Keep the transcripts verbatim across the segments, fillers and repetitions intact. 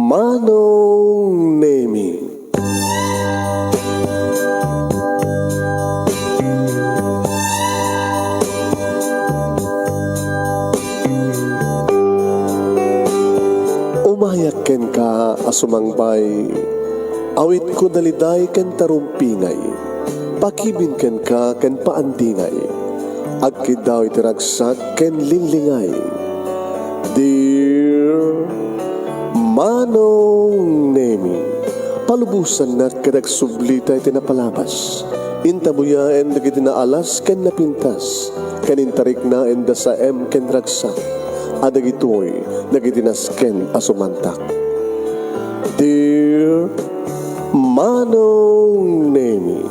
Manong Nemi. Umayak kenka a sumangbay, awitko daliday ken tarumpingay, pakibin kenka ken paandingay, agkiddaw iti ragsak ken linglingay. Dear Manong Nemi, palubosannak ket agsublita iti napalabas. Intabuyaen dagiti naalas ken napintas, ken intariknaen da saem ken ragsak, a dagitoy dagiti nasken a sumantak. Dear Manong Nemi,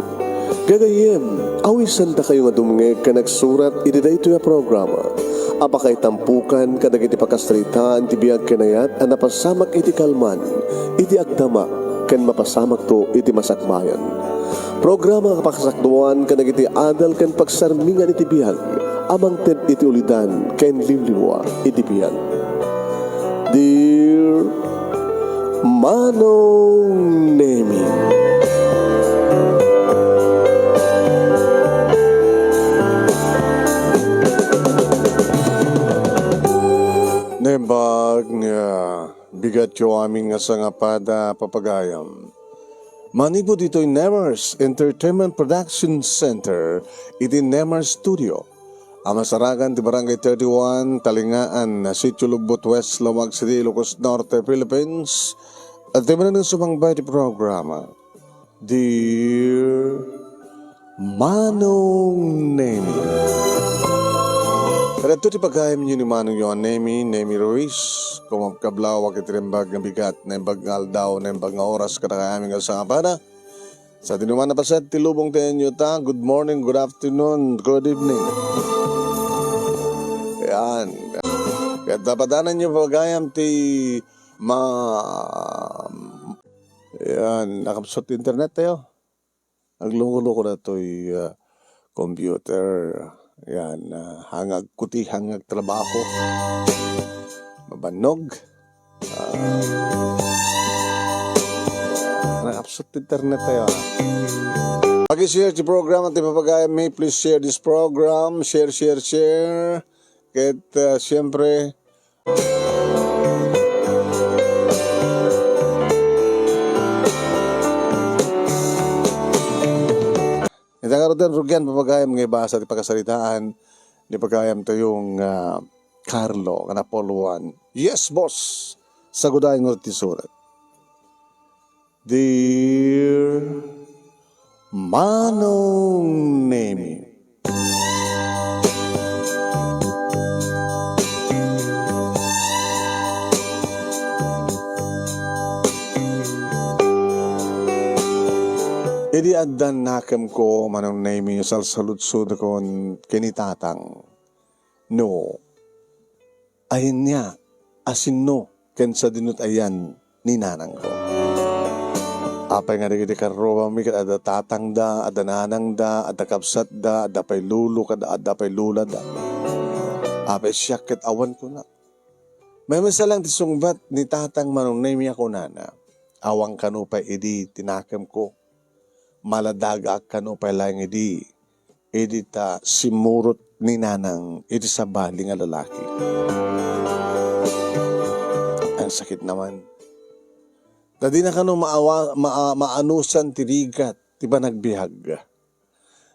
gagayyem, awisandakayo nga dumngeg ken agsurat iti daytoy a programa a pakaitampukan kadagiti pakasaritaan ti biag ken ayat a napasamak iti kalman, iti agdama, ken mapasamakto iti masakbayan. Programa nga pakasakduan kadagiti adal ken pagsarmingan iti biag a mangted iti ulidan ken liwliwa iti biag. Dear Manong Nemi. Naimbag nga bigatyo amin nga sangapada, papagayam. Manipud ditoy Nemers Entertainment Production Center iti Nemers Studio a masarakan ti Barangay thirty-one, Talingaan, Sitio Lugbot West, Laoag City, Ilocos Norte, Philippines. At ti manen nga sumangbay ti programa, Dear Manong Nemi. Kadagito ti pagayamyo ni Manong Nemi, Nemi Ruiz, kumabkablawak iti naimbag nga bigat, naimbag nga aldaw, naimbag nga oras, kadagayam nga sangapada. Sa dinuman a paset ti lubong ti inyo ta, good morning, good afternoon, good evening. Yan. Kaya dapat anan nyo pagayam ti ma-, yan, nakapsot ti internet tayo. Agloko-loko na to'y, ah, computer. Yan, ah, hangag kuti, hangag trabaho. Mabannog. Ah, nakapsot ti internet tayo, ah. Pag-share ti program at ipapagayam mi, please share this program. Share, share, share. Ket, ah, siyempre, ita nga ruten rugian, papagayam nga ibasa ti pakasaritaan ni pagayam tayong, ah, Carlo, nga napuluan. Yes, boss! Sagudayen nga ti surat. Dear Manong Nemi. Idi addan nakemko, Manong Nemi, salsaludsodakon ken ni Tatang no ania a sinno ken sadinot ayan ni nanangko. Apay nga dagiti karrubami ket adda tatangda, adda nanangda, adda kabsatda, adda pay lolo, ket adda pay lolada. Apay siak ket awan kuna. Maymaysa lang ti sungbat ni Tatang Manong Nemi a kunana, awan kano pay idi ti nakemko. Maladagaak kano pay laeng idi, idi ta simmurot ni Nanang iti sabali nga lalaki. Ang sakit naman. Ta dina kano maawa-, maa-, maanusan ti rigat ti panagbiag.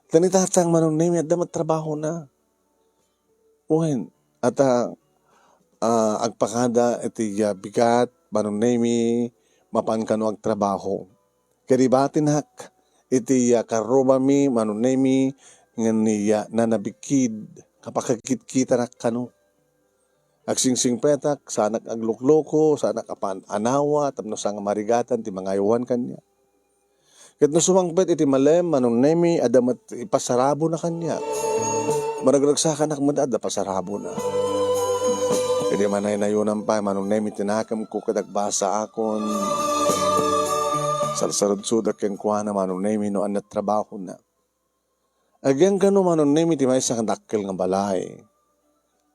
Ta ni Tatang Manong Nemi, adda met trabahona. Wen, ata, ah, agpakada iti, ah, bigat, Manong Nemi, mapan kano agtrabaho. Ket ibatinak iti, ah, karrubami, Manong Nemi, ngem ni, ah, nanabikid, kapakakitkitanak kano. Agsingsingpetak, saanak aglukloko, saanak apan anawa, tapno saan nga marigatan ti mangaywan kaniak. Ket no sumangpet iti malem, Manong Nemi, adda met ipasarabona kaniak. Maragragsakanak met, adda pasarabona. Idi manaynayonan pay, Manong Nemi, ti nakemko ket agbasaakon. Sarsarudsodak kenkuana, Manong Nemi, no ania trabahona. Agyan kano, Manong Nemi, ti maysa nga dakkel nga balay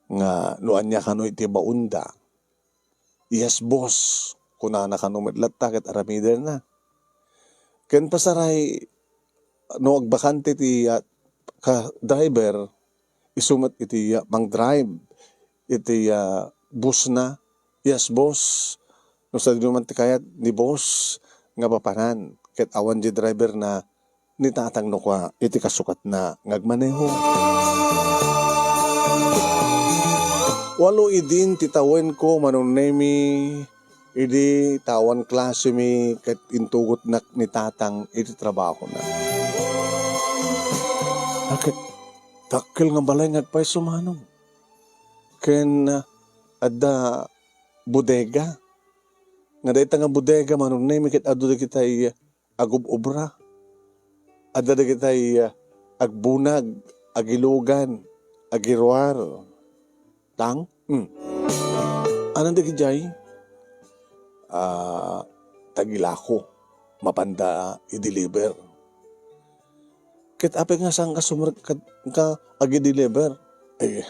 nga no ania kano iti baonda. Yes, boss. kunana kano met latta ket aramidenna. Ken pasaray, no agbakante ti, ah, ka-driver, isu met iti, ah, mang-drive iti, ah, busna. "Yes, boss." No sadino man ti kayat ni boss nga papanan, ket awan diay driverna, ni tatangna kua iti kasukatna nga agmaneho. Walo idin ti tawenko, Manong Nemi, idi ta awan klasemi ket intugotnak ni tatang iti trabahona. Ket dakkel nga balay nga agpayso, Manong. Ken, ah, adda bodega. Nga dayta nga bodega, Manong Nemi, ket adu dagitay agub-obra. Adda dagitay, ah, agbunag, agilugan, agiruar. Tang? Hmm. Anan dagidiay? Ah, tagilako. Mapanda i-deliver. Ket apay nga saan ka sumrek kad-, ka agi-deliver? Eh,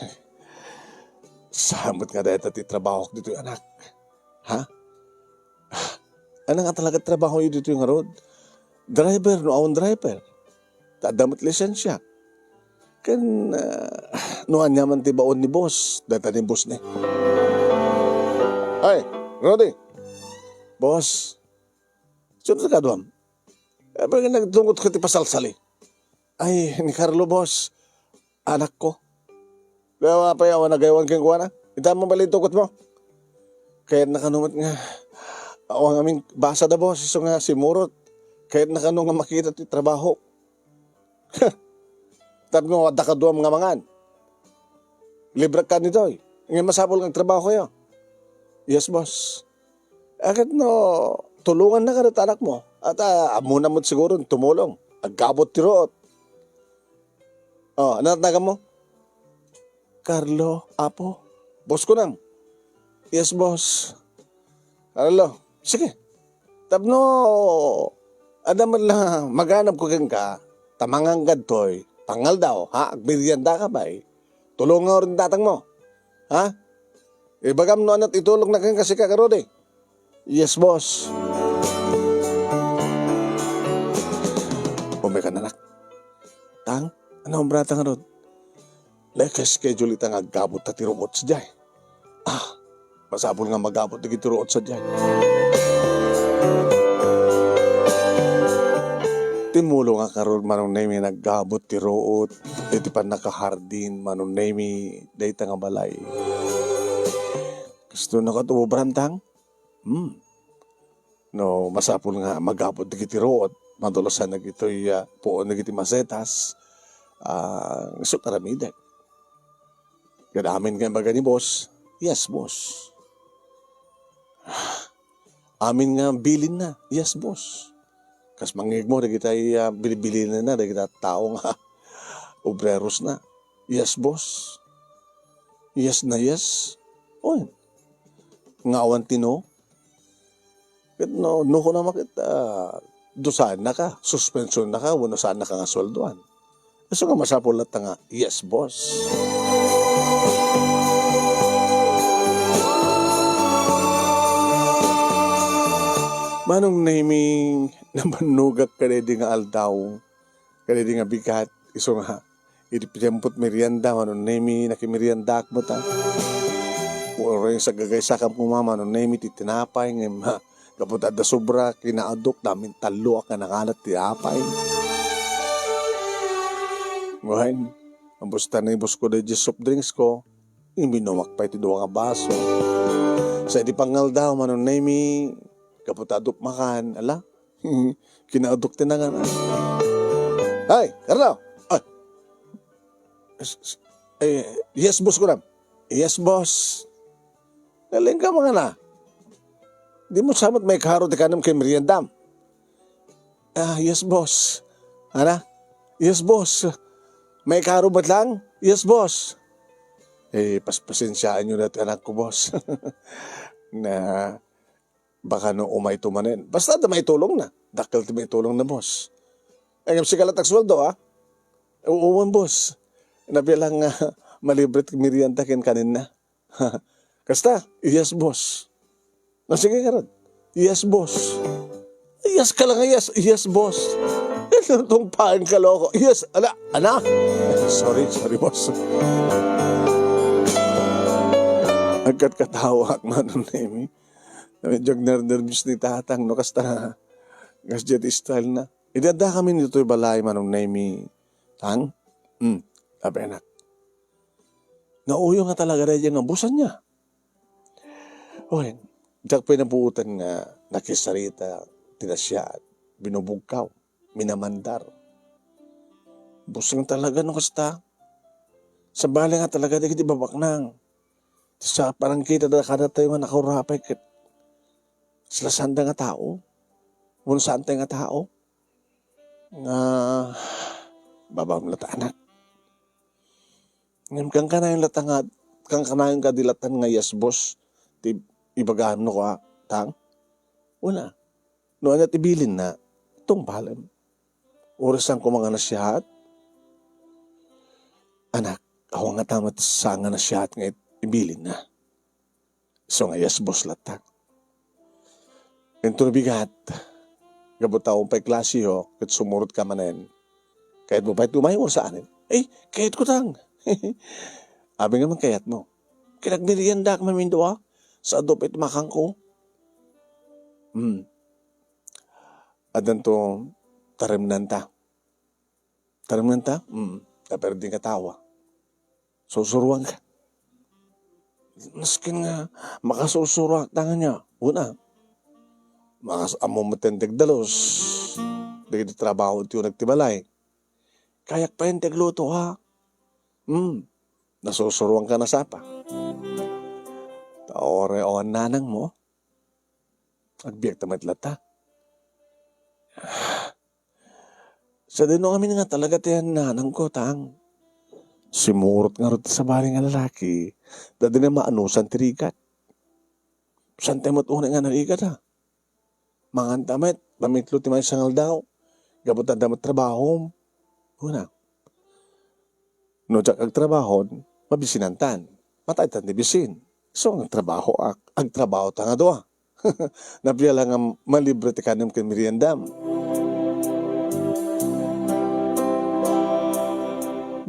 saan met nga dayta ti trabahok ditoy, anak. Ha? Ania nga talaga trabahoyo ditoy ngarud? Driver no awan driver. Ta adda met lisensia. Ken, ah, no ania man ti baon ni boss, dayta ni boss ni. Ay, Rudy! Boss, sino ti kaduam? Apay nga nagtungot ka ti pasalsali? Ay, ni Carlo, boss. Anakko. Kaya apay awan nagaywan kenkuana? Ita mo bala itugotmo. Kayatna kano met nga awan amin basada, boss, isu nga simurot. Kayatna kano nga makita ti trabaho. Tapno adda kaduam nga mangan. Librek kan ditoy. Ngem masapul nga agtrabaho kayo. Yes, boss. Ket no, tulongannak kano ti anakmo. At, ah, ammona met siguro tumulong. Aggabut ti ruot. Oh, ano tawag mo? Carlo, Apo. Boss ko nang. Yes, boss. Carlo, sige. Tapno, adda met la maganabko kenka, ta mangan kadtoy, pangaldaw, ha? Agmeriendaka pay. Tulongan ti tatangmo. Ha? Ibagam no ania ti itulongna kenka sika, Rudy. Yes, boss. Umekan, anak. Tang, ano obrata ngarud? Naka-schedule ita nga aggabut ta ti ruot sadiay. Ah, masapul nga magabut dagiti ruot sadiay. Timmulongak ngarud, Manong Nemi, nga aggabut ti ruot iti pannakahardin, Manong Nemi, dayta nga balay. Kastoy no ket ubram, Tang? Hmm. No masapul nga magabut dagiti ruot, madulasan dagitoy, ah, puon dagiti masetas, ah, isu ti aramidek. Ket amin nga ibaga ni boss, "Yes, boss." Amin nga bilinna, "Yes, boss." Kas mangngegmo dagitay, ah, bilibilinenna dagiti tao nga obreros na, "Yes, boss." Yes na yes. Oy. Nga awan ti no. Ket no, no kunam a ket, ah, dusaennaka, suspensionnaka, wenno saannaka nga sueldoan. Isu nga masapul latta nga, "Yes, boss." Manong Nemi, nabannogak kadaydi nga aldaw, kadaydi nga bigat, isu nga, idi tiempo ti merienda, Manong Nemi, nakimeriendaak met, ah. Uray sagagaysakam koma, Manong Nemi, ti tinapay, ngem, ha, gapu ta adda sobra, kinaadok, namin talloak nga nangalat ti apay. Wen, ambusta na ibusko daydi soft drinks ko, iminumak pay ti dua nga baso. Sa idi pangaldaw, Manong Nemi, gapu ta adok makan, ala, kinaadok ti nangan. Ay, Carlo! Ay! S-, s-, eh, yes, boss, kunam. Yes, boss. Galing ka, mga na. Di mo samot maikaro ti kanem ken meriendam. Ah, yes, boss. Ana? Yes, boss. Maikaro met lang? Yes, boss. Eh, paspasensiaanyo na ti anakko, boss. Na, baka no umay to manen. Basta adda maitulongna. Dakkel ti maitulongna, boss. Eh, ngem sika latta agsueldo, ha? Oo man, boss. Nabilang nga malibre ti merienda ken kanenna. Kasta? Yes, boss. No, sige ngarud. "Yes, boss." "Yes ka lang, yes." "Yes, boss." Ano tong paeng ka, loko? "Yes, ala, ana." "Sorry, sorry, boss." Agkatkatawa ak, Manong Nemi. Medyo agnernerbios ni Tatang, no, kasta, kas jet style na. Idi adda kami ditoy balay, Manong Nemi, Tang? Hmm, abi, anak. Nauyo nga talaga daydiay nga busan niya. Wen, diak pay nabuotan nga nakisarita ti nasiaat, binubugkaw, minamandar. Bus nga talaga no kasta. Sabali nga talaga dagiti babaknang. Sa parang kita da kadatayo nga nakaurapay ket sila sanda nga tao. Wenno saan tayo nga tao. Nga babam latta, anak. Ngem kankanayon latta nga, kankanayon kadi latta nga, "Yes, boss," ti ibagam no kua, Tang? Wala. No ania ti bilinna, tungpalem. Uray saan koma nga nasiaat, anak, awan nga ta met saan nga nasiaat nga it-, ibilinna. Isu nga, "Yes, boss," latta. Inton bigat, gapu ta awan pay klasiyo, ket sumurotka manen. "Kayatmo pay ti umay wenno saan?" "Ay, kayatko, Tang." "Abi nga man kayatmo." "Ket agmeriendaak mamindua, sa adu pay ti makangko." Hmm. Addanto taremnanta. Taremnanta? Hmm. Tapno di nga tawa. Sursuroanka. Maskin nga makasursuroak, Tang, ania, una, makas-, ammom met ti agdalus dagiti trabaho ti uneg ti balay. Kayak pay ti agluto, ha? Hmm. Nasursuroanka, nasapa. Ta uray awan nanangmo, agbiagta met latta. Sadino ngamin nga talaga ti nanangko, Tang? Simurot ngarud ti sabali nga lalaki, ta dina maanusan ti rigat. Saan tayo met unay nga narigat, a? Manganta met, mamitlo ti maysa nga aldaw. Gapu ta adda met trabahom. Una, no diak agtrabahon, mabisinantan. Mataytan ti bisin. So, agtrabahoak, agtrabaho ta nga dua. Napia la nga malibre ti kanem ken meriendam.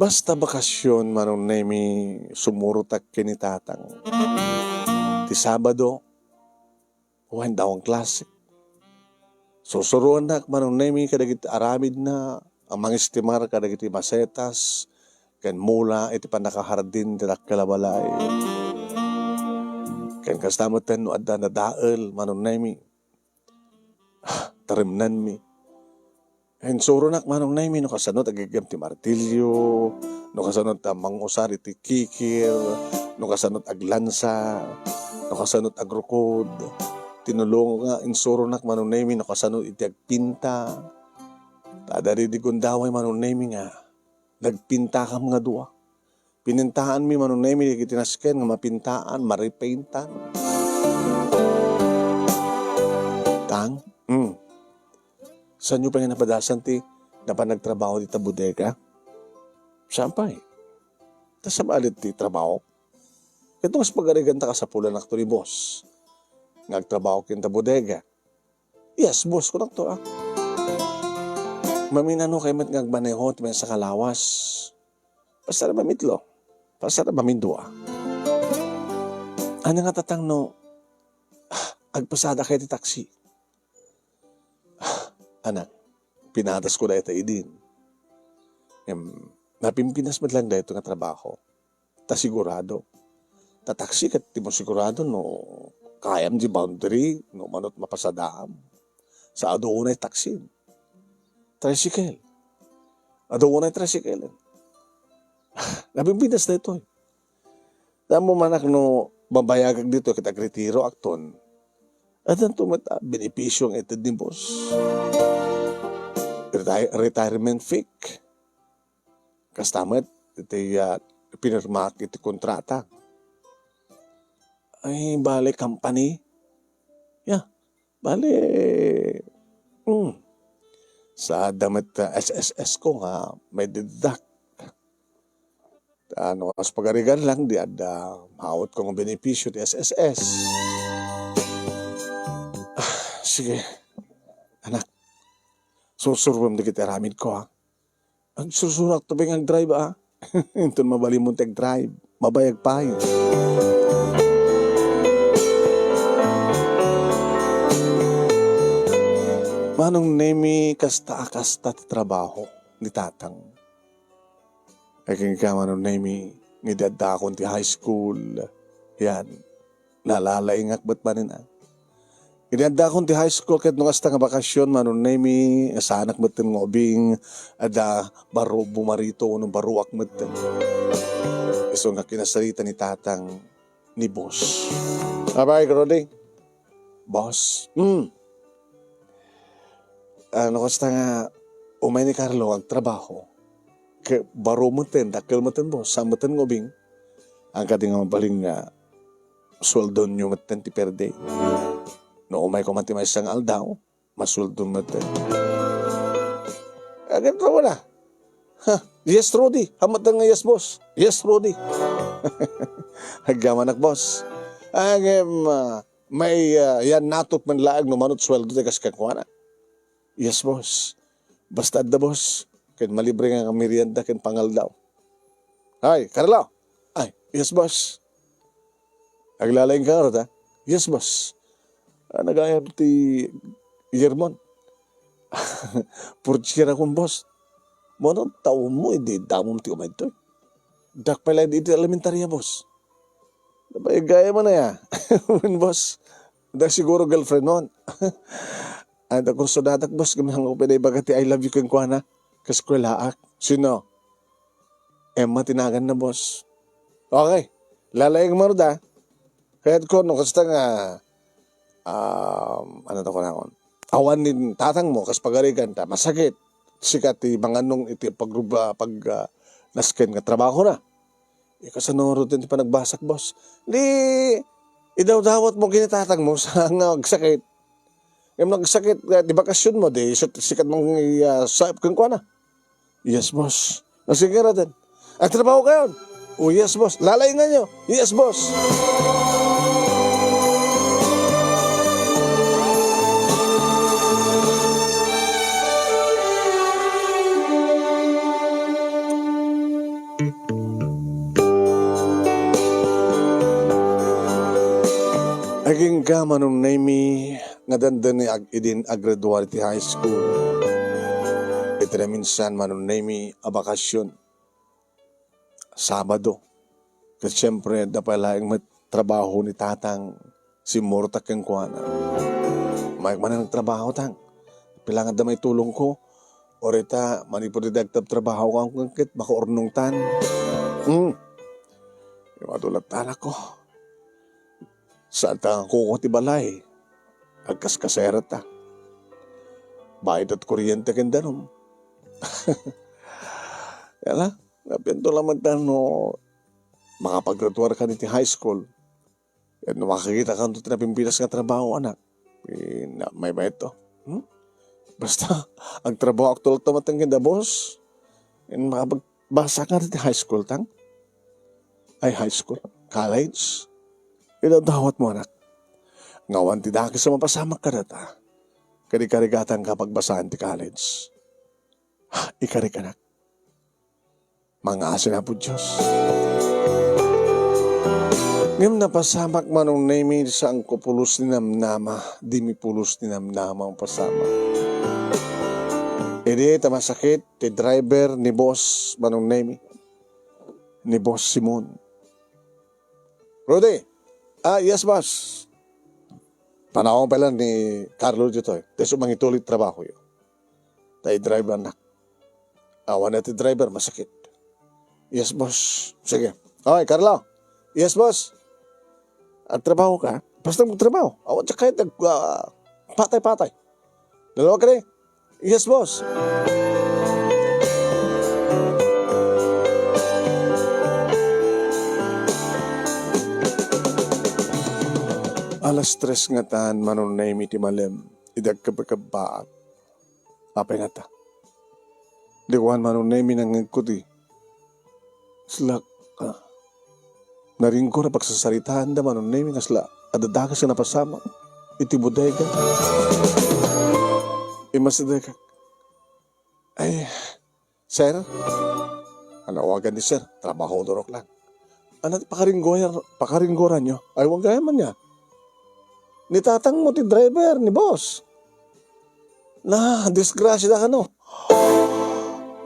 Basta bakasyon, Manong Nemi, sumurotak ken ni Tatang. Ti Sabado, wen, awan klase. Sursuroannak, Manong Nemi, kadagiti aramidna a mangistimar kadagiti masetas ken mula iti pannakahardin ti dakkel a balay. Ken kasta met no adda nadael, Manong Nemi, taremnanmi. Insuronak, Manong Nemi, no kasano ti aggem ti martilyo, no kasano ti mangusar iti kikir, no kasano ti aglansa, no kasano ti agrukod. Tinulong nga insuronak, Manong Nemi, no kasano iti agpinta. Ta adda daydi gundaway, Manong Nemi, nga nagpintakam nga dua. Pinintaanmi, Manong Nemi, dagiti nasken nga mapintaan, maripaintan. Tang? Mm. Saanyo pay nga napadasan ti napan nagtrabaho dita bodega? Saan pay? Ta sabali ti trabaho. Ket no kas pagarigan ta, kasapulanakto ni boss nga agtrabaho ken ta bodega. Yes, boss, kunakto, a. Maminano kay met nga agmaneho ti maysa nga lawas. Basta mamitlo. Basta mamindua. Ania nga tatang no, ah, agpasada kay ti taksi? Ah, anak, pinatasko dayta idin. Em, napimpinas met lang dayto nga trabaho. Ta sigurado. Ta taksi ket di mo sigurado no kayam di boundary, no manot mapasadaam. Sa adu unay taksi. Tricycle. Adu unay tricycle. Napimpinas daytoy. Ammom, anak, no mabayagak ditoy ket agretiroakton, addanto met a benepisio nga ited ni boss. Reti-, retirement fee. Kasta met iti, ah, pinirmaak iti kontrata. Ay, bale, company? Ya, bale, hmm. Sa adda met, ah, S S S ko nga maideduct. Ta no kas pagarigan lang, di adda maawatko nga benepisio ti S S S. Ah, Sige, anak, sursuruem dagiti aramidko, ha? Agsursurakto pay nga agdrive, a. Inton mabalinmo ti agdrive, mabayag pay. Manong Nemi, kasta a kasta ti trabaho ni Tatang. Ay, kenka, Manong Nemi, nga idi addakon ti high school, yan, nalalaingak met manen, a. Idi addakon ti high school ket no kasta nga bakasyon, Manong Nemi, saanak metten nga ubing, adda baro bumarito wenno baroak metten. Isu nga kinasarita ni Tatang ni Boss. Abay, Rudy. Boss. Hmm. Ano, kasta nga umay ni Carlo agtrabaho. Ke-, baro metten, dakkel metten, boss. Saan metten nga ubing? Ang kadi nga mabalin nga sueldonyo metten ti per day. No umay koma ti maysa nga aldaw, masueldom metten. Agin wala. Ha, yes, Rudy. Hamat nga yes, boss. Yes, Rudy. Agyamanak, boss. Agem, ah, may, ah, yan natut man laag no manut sueldo ti kas kenkuana. Yes, boss. Basta adda, boss. Ken malibre nga merienda ken pangaldaw. Ay, Carlo. Ay, yes, boss. Aglalaing ka, Rudy, ha? Yes, boss. Ah, nagayam ti Yermon. Portier akon, boss. Mano taon mo, idi damom ti umaytoy. Dak pay laeng iti elementarya, boss. Nabay gaya man aya. Wen, boss. Da siguro girlfriend mo. Ay, da kurso dadak, boss. Gamit ko pinaibaga ti I love you kenkuana. Kaskwelaak. Sino? Emma ti naganna, boss. Okay. Lalaing mo, da. Kayat ko, no, kasta nga, um, ano to ko na, awan ni tatang mo, kas pagarigan ta, masakit. Sika ti manganong iti pagruba, pag, ah, nasken nga trabaho na. Ikasano ro ti panagbasak, boss. Di, idawdawat mo kini tatang mo sa nga agsakit. Ngem no agsakit, ah, di bakasyon mo, di, sika man, ah, saep kenkuana. Yes, boss. O, sige, Raden. Agtrabaho kayon? O, yes, boss. Lalaingan nyo? Yes, boss. Agingga, Manong Nemi, nga dandani ag-, idin aggraduar iti high school. Iti naminsan, Manong Nemi, a bakasyon. Sabado. Ket siempre, adda pay laeng met trabaho ni tatang, simmurtak kenkuana. Mayat man nagtrabaho, tang. Pila nga adda maitulongko. Uray ta, manipud idi agtabtrabaho, ket makaurnongtan. Hmm. Imadulat tanakko. Saan ta nga kuko ti balay? Agkaskasera ta. Bayad at kuryente ken danum. Yala, napianto laman ta no makapagraduar ka iti high school. Ken no makakita kanto ti napimpinas nga trabaho, anak. Eh, na, may bayad to. Hmm? Basta, agtrabaho aktual to matang ken da, boss. Ken makapagbasa ka iti high school, tang? Ay, high school, college. Idawdawat mo, anak. Nga awan ti dakes a mapasamak kadata. Kadi karigatan ka pagbasaan ti college. Ikarik, anak. Mangaasi na po Diyos. Ngem napasamak Manong Nemi, saan ko pulos ni namnama, di mi pulos ni namnama ang pasamak. Idi ta masakit ti driver ni Boss Manong Nemi, ni Boss Simon. Rudy! Ah, yes, boss. Panawag pala ni Carlo ditoy. Teso mangituloy trabaho yo. Tay driver na. Awan na ti driver, masakit. Yes, boss. Sige. Okay, Carlo. Yes, boss. Agtrabaho ka? Basta magtrabaho. Awan siya kahit nag-, ah, patay-patay. Dalawa ka na eh. Yes, boss. Alas tres ngatan, Manong Nemi, ti malem, idi agkabkabbaak. Apay ngata? Di kuan, Manong Nemi, nangngegko ti. Slak, ah, naringko na pagsasaritaan da, Manong Nemi, nga sla, adda dakes nga napasamak. iti bodega. Immasidegak. Ay, sir? Ano, awagan ni sir? Trabaho durok lang. Ano ti pakaringgoyan, pakaringgoranyo? Ay, wag gayam ania. Ni tatangmo ti driver ni boss. Na, disgrasya da kano.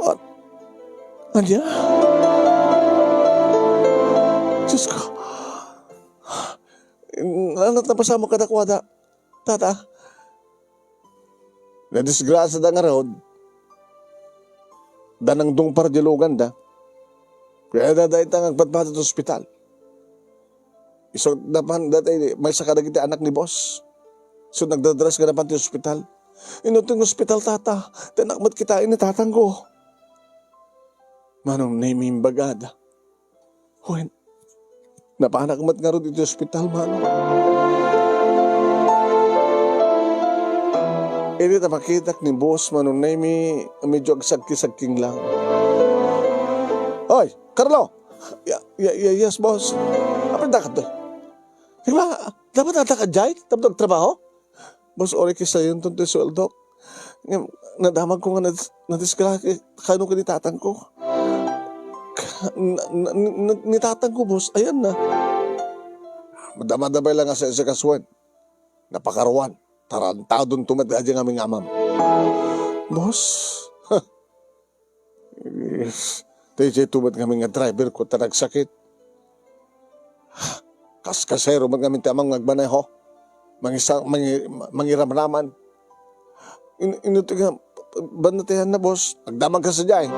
At, ania? Diyos ko. Ano, napasamak kadakuada. Tata, nadisgrasya da ngarud. Da nangdungpar di luganda. Kaya da dayta nga agpadpad iti ospital. Isu napan dati, maysa kadagiti anak ni boss. So, nagdadres ka napan ti ospital. Ino ti ospital, tata? Ti anak met kita ni tatangko. Manong Nemi imbagada. Wen, napanak met ngarud iti ospital, manong. Idi ta makitak ni boss, Manong Nemi, medyo agsagki-sagking lang. Oy, Carlo! Ya, ya, ya, yes, boss. Apay dakato? Di ba, dapat adda ka jay, tapno agtrabaho? Boss, uray kisayonton ti sueldok. Ngem, nadamagko nga nadis-, nadisgrasya kano ken ni tatangko. Ka-, na-, na-, na-, ni tatangko, boss, ayanna. Madamdama pay lang nga sika, Swen. Napakaruan. Tarantadonto met daydiay ngamin nga amam. Boss, Yes. Daydiay to met ngamin nga driverko ta nagsakit. Kaskasero met ngamin ti amam nga agmaneho. Mangisa-, mangi-, mangiramraman. In-, ino ti nga, banda ti ayanna, boss? Agdamagka sadiay.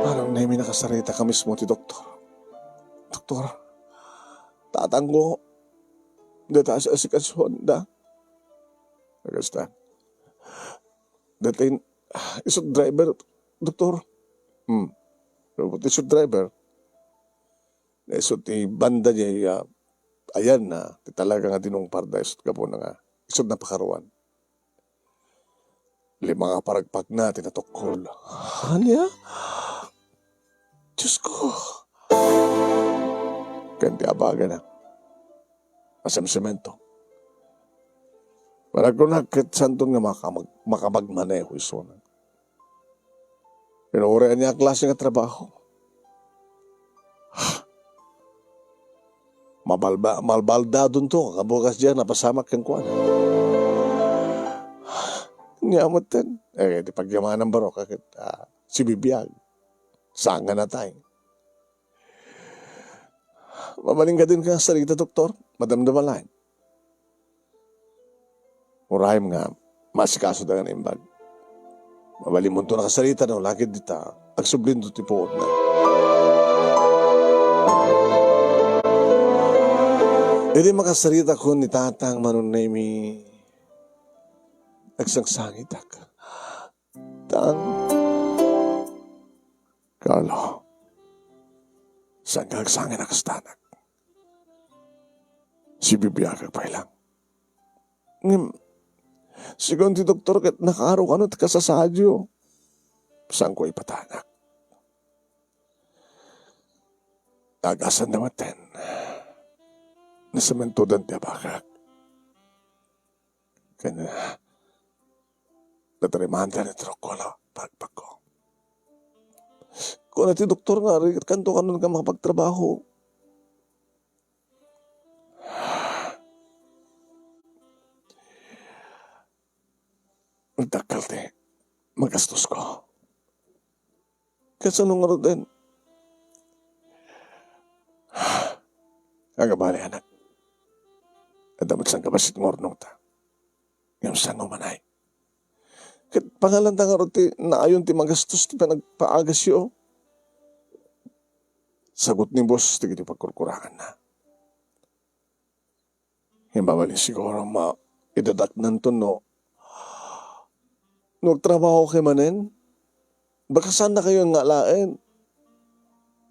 Manong Nemi, nakasaritaka mismo ti doktor. Doktor, tatangko, dita asi-, asikasuanda. Kasta. Dayta, isu ti driver, doktor. Hmm. Isu ti driver. Isu ti banda diay, ah, ayanna, ti talaga nga dinungparda, isu ti gapuna nga, isu ti napakaruan. Lima nga paragpagna ti natukkol. Ania? Diyos ko. Ken ti abagana, nasemsemento. Panagkunak ket saanton nga makamag-, makapagmaneho isuna. Ken uray ania a klase nga trabaho. Mabalba-, malbaldadonto, kabukas diay napasamak kenkuana. Ania metten, eh, ti pagyamanan barok, ket, ah, sibibiag. Saan nga natay? Mabalin kadin nga sarita, doktor? Madamdama laeng. Urayem nga maasikasoda nga naimbag. Mabalinmonto nakasarita no la ket dita agsublindo ti puotna. Idi makasaritakon ni Tatang Manong Nemi, agsangsangitak. Tang, Carlo, saan nga agsangit a kastanak? Sibibiagak pay lang. Ngem, sigun ti doktor ket nakaaro kano ti kasasaadyo. Saanko ipatanak. Agasanda metten. Nasementodan ti abagak. Ken, nataremanda ni trokolo, pagpagko. Kuna ti doktor nga, rigat kanto kanon nga makapagtrabaho. Nagdakkel ti magastosko. Kasano ngaruden? Agabali, anak. Adda met sangkabassit nga urnongta. Ngem saan nga umanay? Ket pangalanta ngarud ti naayon ti magastos ti panagpaagasyo. Sagut ni boss dagiti pagkurkuranganna. Ngem mabalin siguro nga idadaknanto no, no agtrabaho kayo manen, baka saannakayo nga alaen.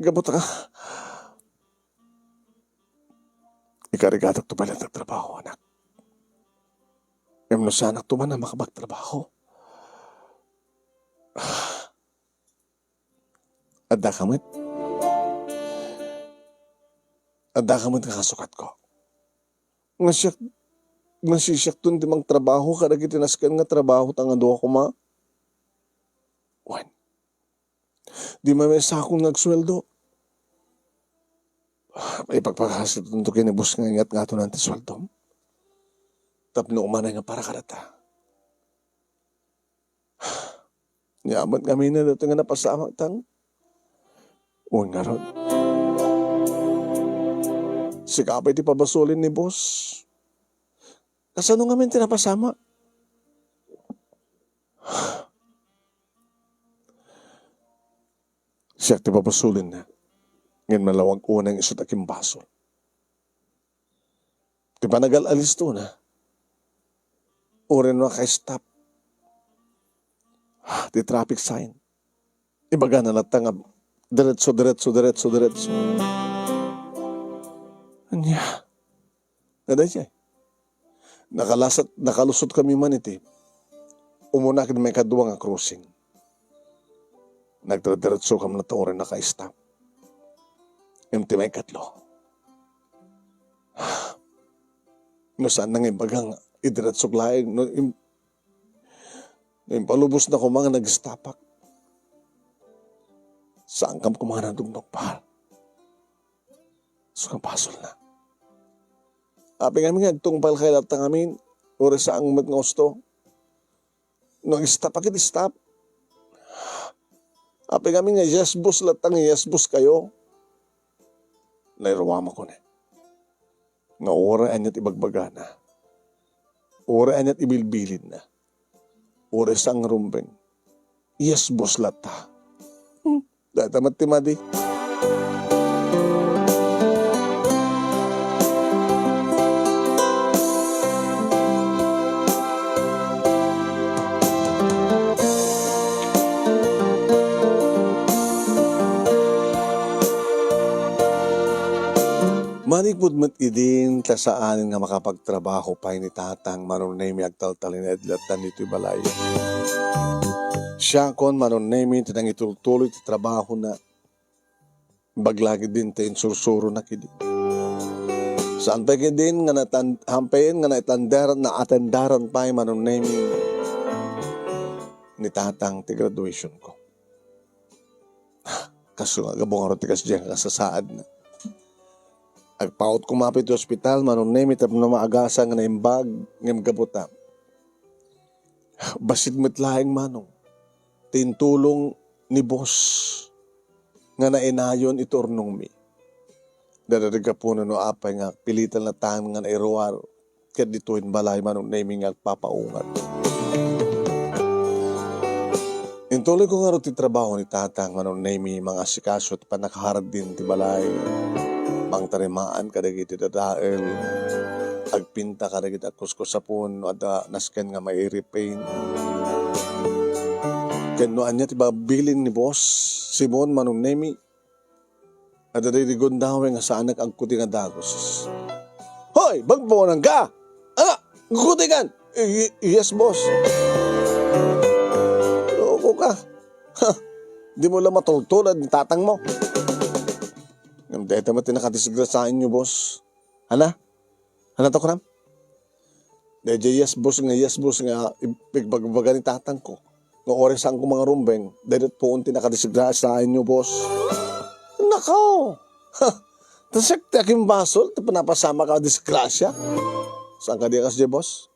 Gapu ta, ikarigatakto pay laeng ti agtrabaho, anak. Ngem no saanakto man a makapagtrabaho, addaka met. Addaka met nga kasukatko. Nga siak, nga sisiakton ti mangtrabaho kadagiti nasken nga trabaho ta nga dua koma. Wen, di mamaysaakon nga agsueldo. Ipagpakasitto ken ni boss nga ingat nga atonan ti sueldom tapno umanay nga para kadata. Nia met ngamin daytoy nga napasamak tang. Wen ngarud, sika pay ti pabasolin ni boss. Kasano ngamin ti napasamak? Siak ti pabasolenna. Ngem nalawag unay nga isu ti akimbasol. Ti panagal-alistona, uray no naka-stop ti traffic sign, ibagana latta nga diretso, diretso, diretso, diretso. Ania, nadaydiay. Nakalasat, nakalusot kami man iti umuna ken maikadua nga crossing. Nagdiretso kami latta uray naka-stop. Ngem ti maikatlo, no saan nga ibaga nga idiretsok laeng, no im-, no impalubosna koma nga nag-stopak. Saan kam koma nga nadungdung, pal? Isu nga basolna. Apay ngamin nga agtungpal kay latta ngamin, uray saan met nga usto. No, stop, agid stop. Apay ngamin nga yes boss latta nga yes boss kayo. Nairuamakon eh. Nga uray aniat ibagbagana, uray aniat ibilbilinna, uray saan nga rumbeng, yes boss latta. Hmm. Dayta met ti madi. Manipud met idin ta saan nga makapagtrabaho pay ni Tatang, Manong Nemi, agtaltalinaed latta ditoy balay. Siakon, Manong Nemi, ti nangitultuloy ti trabahona. Imbag la ketdin ti insursurona ketdi. Saan pay ketdin nga natan-, hampayen nga naitandaran, naatendaran pay, Manong Nemi, ni Tatang ti graduation ko. Kaso nga, gapu ngarud ti kasdiay nga kasasaadna. Agpaut koma pay ti ospital, Manong Nemi, tapno maagasan nga naimbag, ngem gapu ta bassit met laeng, Manong, ti intulong ni boss nga nainayon iti urnongmi. Dayta ti gapuna no apay nga pilitan latta nga nairuar ket ditoy balay, Manong Nemi, nga agpapaungat. Intuloyko ngarud ti trabaho ni Tatang, Manong Nemi, mangasikaso ti pannakahardin ti balay, mangtarimaan kadagiti dadael, agpinta kadagiti agkuskusapon no adda nasken nga mairipaint. Ken no ania ti babilin ni Boss Simon, Manong Nemi, adda daydi gundaway nga saanak agkuting a dagus. Hoy, bagbaonanka! Ana, agkutikan! Y-, yes, boss. Loko ka. Ha, di mo la matultulad ni tatang mo. Ngem dayta met ti nakadisgrasiaenyo, boss. Ana? Ana, ta kunam? Daydiay yes, boss, nga yes, boss, nga ipigbagbagana ni tatangko nga uray saanko mangarumbeng, daydiay puon ti nakadisgrasiaenyo, boss. Nakaw! Ha! Ta siak ti akimbasol ti panapasamak a disgrasia. Saan kadi a kasdiay, boss?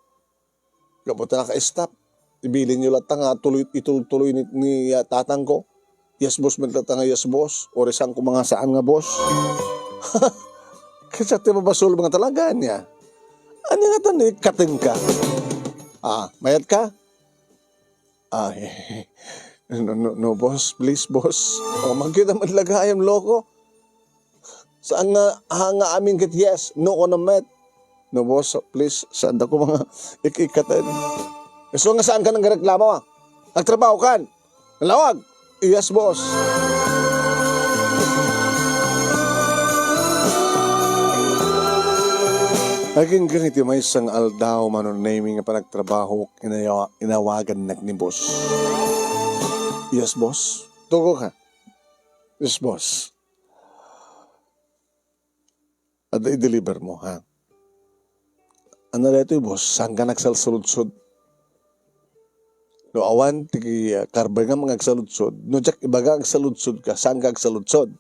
Gapu ta naka-stop. Ibilinyo latta nga tuloy, itultuloy ni, ni, ah, tatangko. Yes, boss, met latta nga yes, boss. Uray saanko mangasaan nga boss. Kasta ti mabasol nga talaga niya. Ania nga tan ikkatenka? Ah, mayat ka? Ah, no, no, no, boss, please, boss. Oh, makita met la gayam, loko. Saan nga, ha, nga amin ket yes, no, ko na met. No, boss, please, saan da ko mga ik-ikkaten. So nga saan ka nang reklamo, ah? Nagtrabaho kan? Nalawag? Yes, boss. Agingga iti maysa nga aldaw, Manong Nemi, nga panagtrabaho, inayawa-, inawagannak ni boss. Yes, boss. Tugo ka. Yes, boss. Adda i-deliver mo, ha? Ania daytoy, boss? Saanka nagsalsaludsod? No awan ti, ah, karbengam nga agsaludsod, no diak ibaga agsaludsodka, saanka agsaludsod?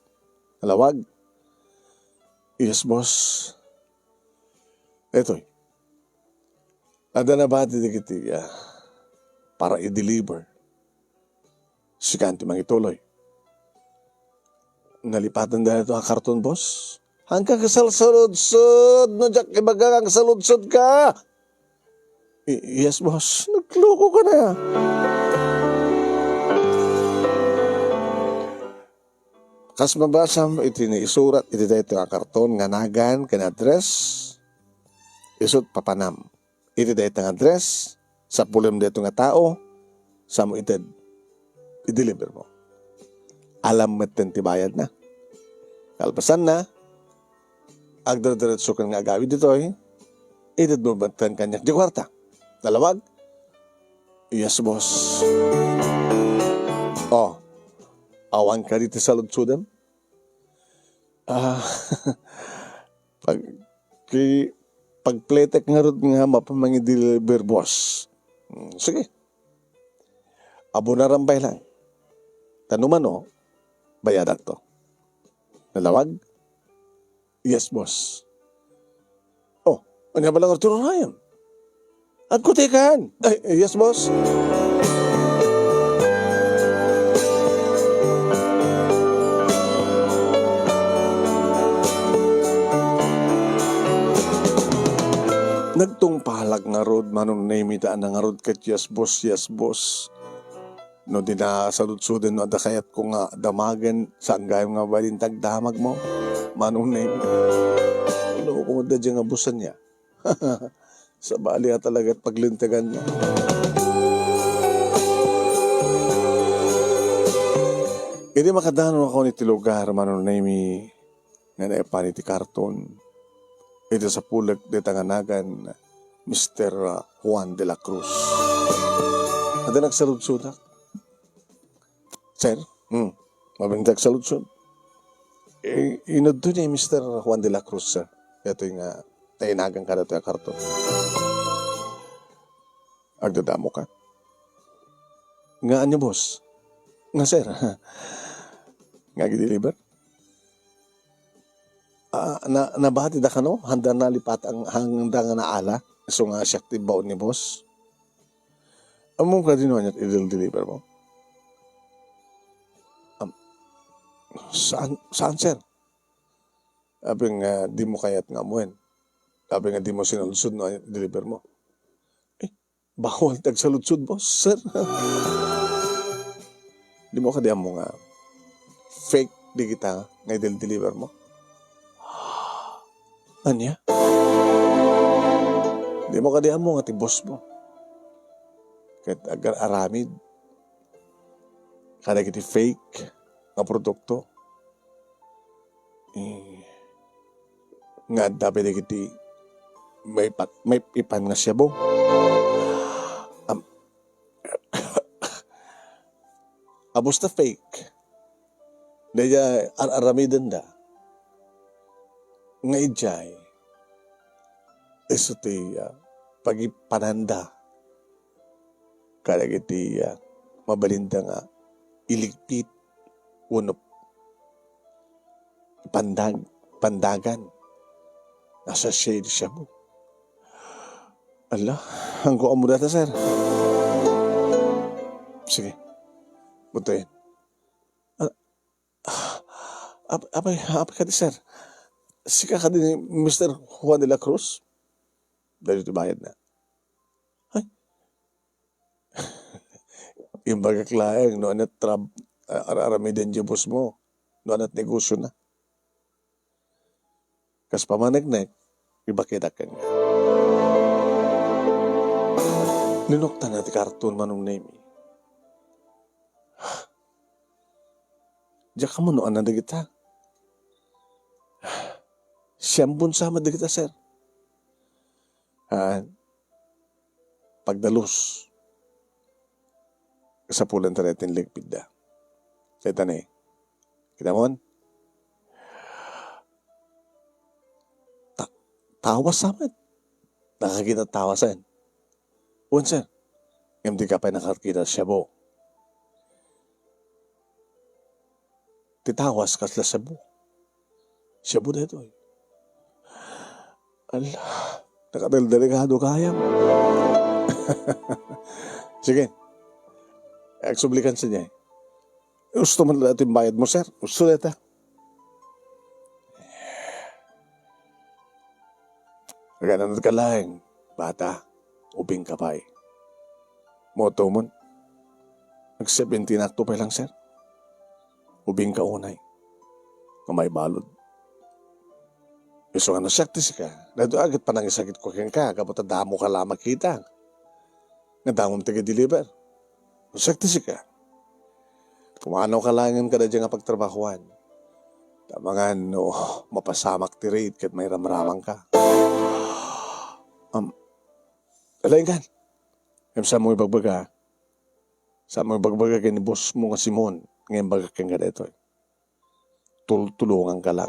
Nalawag? Yes, boss. Daytoy. Adda nabati dagiti, ah, para i-deliver. Sika ti mangituloy. Nalipatenda daytoy a karton, boss. Saanka agsalsaludsod, no diak ibaga nga agsaludsotka. I-, yes, boss. Naglukoka na. Kas mabasam iti naisurat iti daytoy a karton nga nagan ken address, isut' papanam iti dayta nga address, sapulem daytoy nga tao, samo ited i-deliver mo. Alam metten ti bayadna. Kalpasanna, agdiretso ken nga agawid ditoy, ited mo metten kaniak di kuarta. Nalawag? Yes, boss. Oh, awan kadi ti saludsodem? Ah, pag-, ki-, pagpletek ngarud nga mapamangideliver, boss. Hmm, sige. Abonaram pay lang. Ta no mano, bayadakto. Nalawag? Yes, boss. Oh, ania bala nga Arturo Ryan? Agkutikan! Ay, yes, boss. Nagtungpalak ngarud, Manong Nemi, ta ania ngarud ket yes, boss, yes, boss. No di na saludsoden no adda kayatko nga damagen, saan gayam nga mabalin ti agdamagmo? Manong Nemi. Ano ko nga dadya nga busan niya? Sabali a talaga ti paglintegan niya. Idi makadanon ako iti lugar, Manong Nemi, nga naipan iti karton, iti sapulek dita nga nagan Mister Juan de la Cruz. Adda nagsaludsodak. Sir? Hmm. Mabalin ti agsaludsod. I-, inudto ni Mister Juan de la Cruz, sir. Daytoy nga nainagan kadaytoy a karton. Agdadamoka? Nga ania, boss? Nga, sir? Nga agi-deliver? Ah, na, nabatida kano? Handa nalipat ang, handa nga naala? Isu nga siak ti baon ni boss? Ammom kadi no ania ti idel-deliver mo? Am-, saan, saan, sir? Apay nga dimo kayat nga ammoen? Apay nga dimo sinalsod no ania ti deliver mo? Eh, bawal ti agsaludsod, boss, sir. Dimo kadi ammo nga fake dagita nga idel-deliver mo? Ania? Dimo kadi ammo nga ti boss mo ket agar-aramid kadagiti fake nga produkto? Eh, nga adda pay dagiti maipat-, maipan nga shabu. Am-, a, basta fake. Daydiay ar-aramidenda nga idiay isu ti, ah, pagipananda kadagiti, ah, mabalinda nga iligpit wenno pandag-, pandagan. Nasa shade siya mo. Ala, anggo ammo data, sir. Sige. Butoyen. Ah, ap-, apay, apay kadi, sir? Sika kadi ni Mister Juan de la Cruz? Daytoy ti bayadna. Ay. Imbagak laeng no ania ti trab-, ar-, aramiden ti boss mo. No ania ti negosiona. Kas pamaneknek, ibakidak kenka. Linuktan na ti karton, Manong Nemi. Diak ammo no ania dagita. Siambun sa met dagita, sir. Ah, pagdalus. Kasapulan ta dayta ti ligpitda. Dayta ni. Kitamon? Ta-, tawas sa met. Nakakita tawasen. Wen, sir. Ngem dika pay nakakita shabu. Ti tawas kasla shabu. Shabu daytoy. Ala, nakadaldaligado gayam. Sige. Agsublikan sa niya. Gusto man daytoy bayad mo, sir? Gusto dayta? Agannad ka laeng, bata, ubing ka pay. Moto mon, nag-seventeen akto pay lang, sir. Ubing ka unay, nga maibalud. Isu nga no siak ti sika, daytoy a ket panangisakit ko kenka, gapu ta damo ka la makita. Nga damom ti deliver. No siak ti sika, pumanaw ka laengen kadaydiay nga pagtrabahoan. Ta mangan no mapasamak ti rate ket mairamramang ka. Am, alaen kan. Ngem saan mo ibagbaga? Saan mo ibagbaga ken ni boss mo nga Simon nga imbagak kenka daytoy? Tultulonganka lang.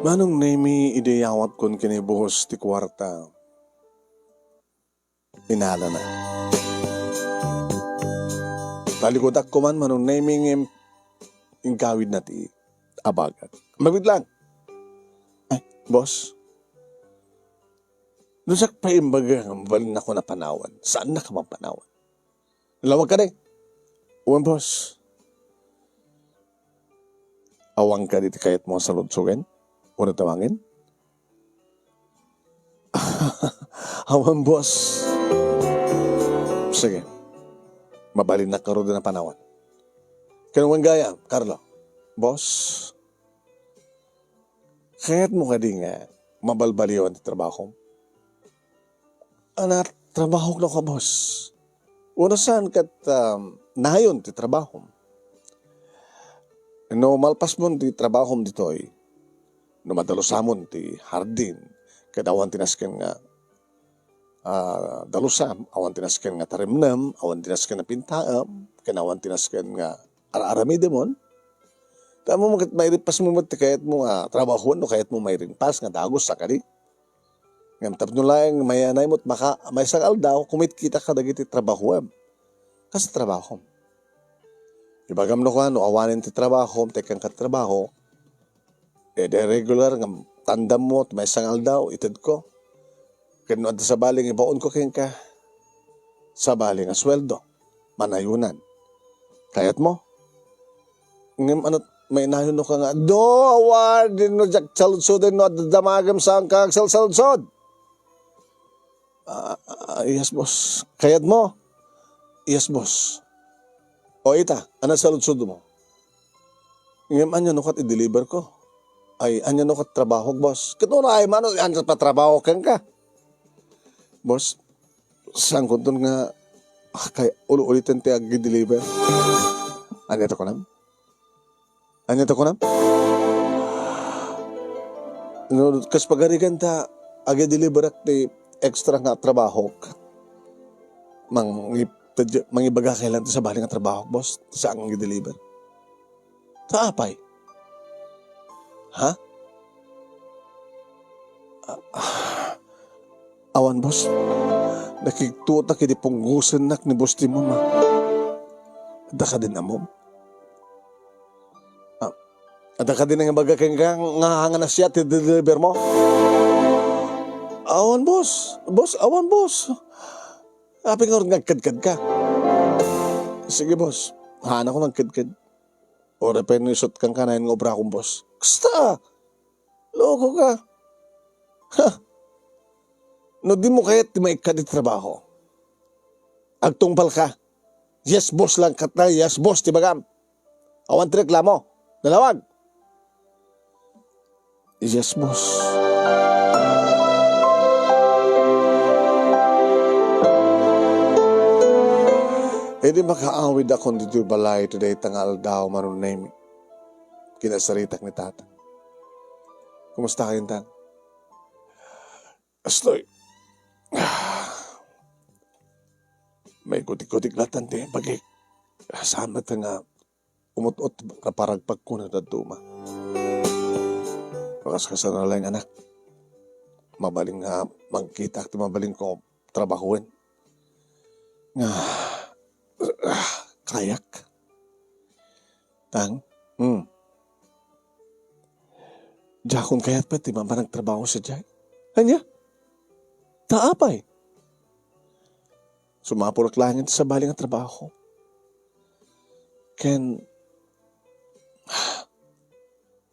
Manong Nemi, idi yawatkon ken ni boss ti kuarta, inalana. Talikudak koman, Manong Nemi, ngem inggawidna ti abagak. Mabiit lang. Ay, boss. No siak pay imbaga nga mabalinnak a panawan, saannak a mapanawan. Lawag kadi. Wen, boss. Awan kadi ti kayatmo a saludsogen? Wenno tawangen? Awan, boss. Sige. Mabalinnak ngaruden a panawan. Ken wen gayam, Carlo. Boss, kayatmo kadi nga mabalbaliwan ti trabahom? Ania, trabahok no ka, boss? Wenno saan ket, um, nayon ti trabahom? No malpasmon ti trabahom ditoy, no madalusamon ti hardin, ket awan ti nasken nga, ah, dalusam, awan ti nasken nga tarimnem, awan ti nasken nga pintaem, ken awan ti nasken nga ar-aramidemon. Ta ammom ket mairingpasmo met ti kayatmo nga trabahoen no kayatmo mairingpas nga dagus a kadi. Ngem tapno laeng mayanaymo ti maka-, maysa nga aldaw, kumitkita kadagiti trabahoem. Kas trabahom. Ibagam no kua, no awanen ti trabahom, ta ikkanka ti trabaho, eh, di regular nga tandammo ti maysa nga aldaw, itedko. Ken no adda sabali nga ibaonko kenka, sabali nga sueldo, manayonan. Kayatmo? Ngem ania, mainayon no ka nga, "Do, awan, dinno diak saludsoden no adda damagem, saanka agsalsaludsod." "Ah, ah, yes, boss." "Kayatmo?" "Yes, boss." "O, ita, ania saludsodmo?" "Ngem ania no ket i-deliver ko? Ay, ania no ket trabahok, boss?" "Ket uray, mano, ania patrabahok kenka?" "Boss, saankonton nga, ah, kay ul-uliten ti agi-deliver." "Ania ti kunam? Ania ti kunam?" "No, kas pagarigan ta, agi-deliverak ti extra nga trabahok. Mangi-, mangibaga kay lang ti sabali nga trabahok, boss. Saan nga agi-deliver?" "Ta apay?" "Ha?" "Ah, ah, awan, boss. Nakigtotak idi punggosennak ni Boss Timon, ah. Adda kadin ammom? Ah, adda kadin nangibaga kenka nga, nga nasia ti deliver mo?" "Awan, boss. Boss, awan, boss." "Apay ngarud nga agkedked ka?" "Sige, boss. Haanakon agkedked. Uray pay no isut' kenka, nayon nga obrakon, boss." "Kasta! Loko ka. Ha? No dimo kayat ti maikkan ti trabaho, agtungpal ka. Yes, boss lang ket na, yes, boss ti bagam. Awan ti reklamo. Nalawag." "Yes, boss." Idi makaawidakon ditoy balay ti dayta nga aldaw, Manong Nemi, kinasaritak ni Tatang. "Kumusta kayo, Tang?" "Kastoy. Maikutik-kutik latta ti bagik. Saan met nga umut-ot, raparagpagko na dadduma. Pakasakasana laeng, anak. Mabalin nga mangkitak ti mabalinko trabahoen. Nga, kayak. Tang, hmm. Diakon kayat pay ti mapan agtrabaho sadiay. Ania? Ta apay? Sumapulak laeng iti sabali nga trabaho. Ken,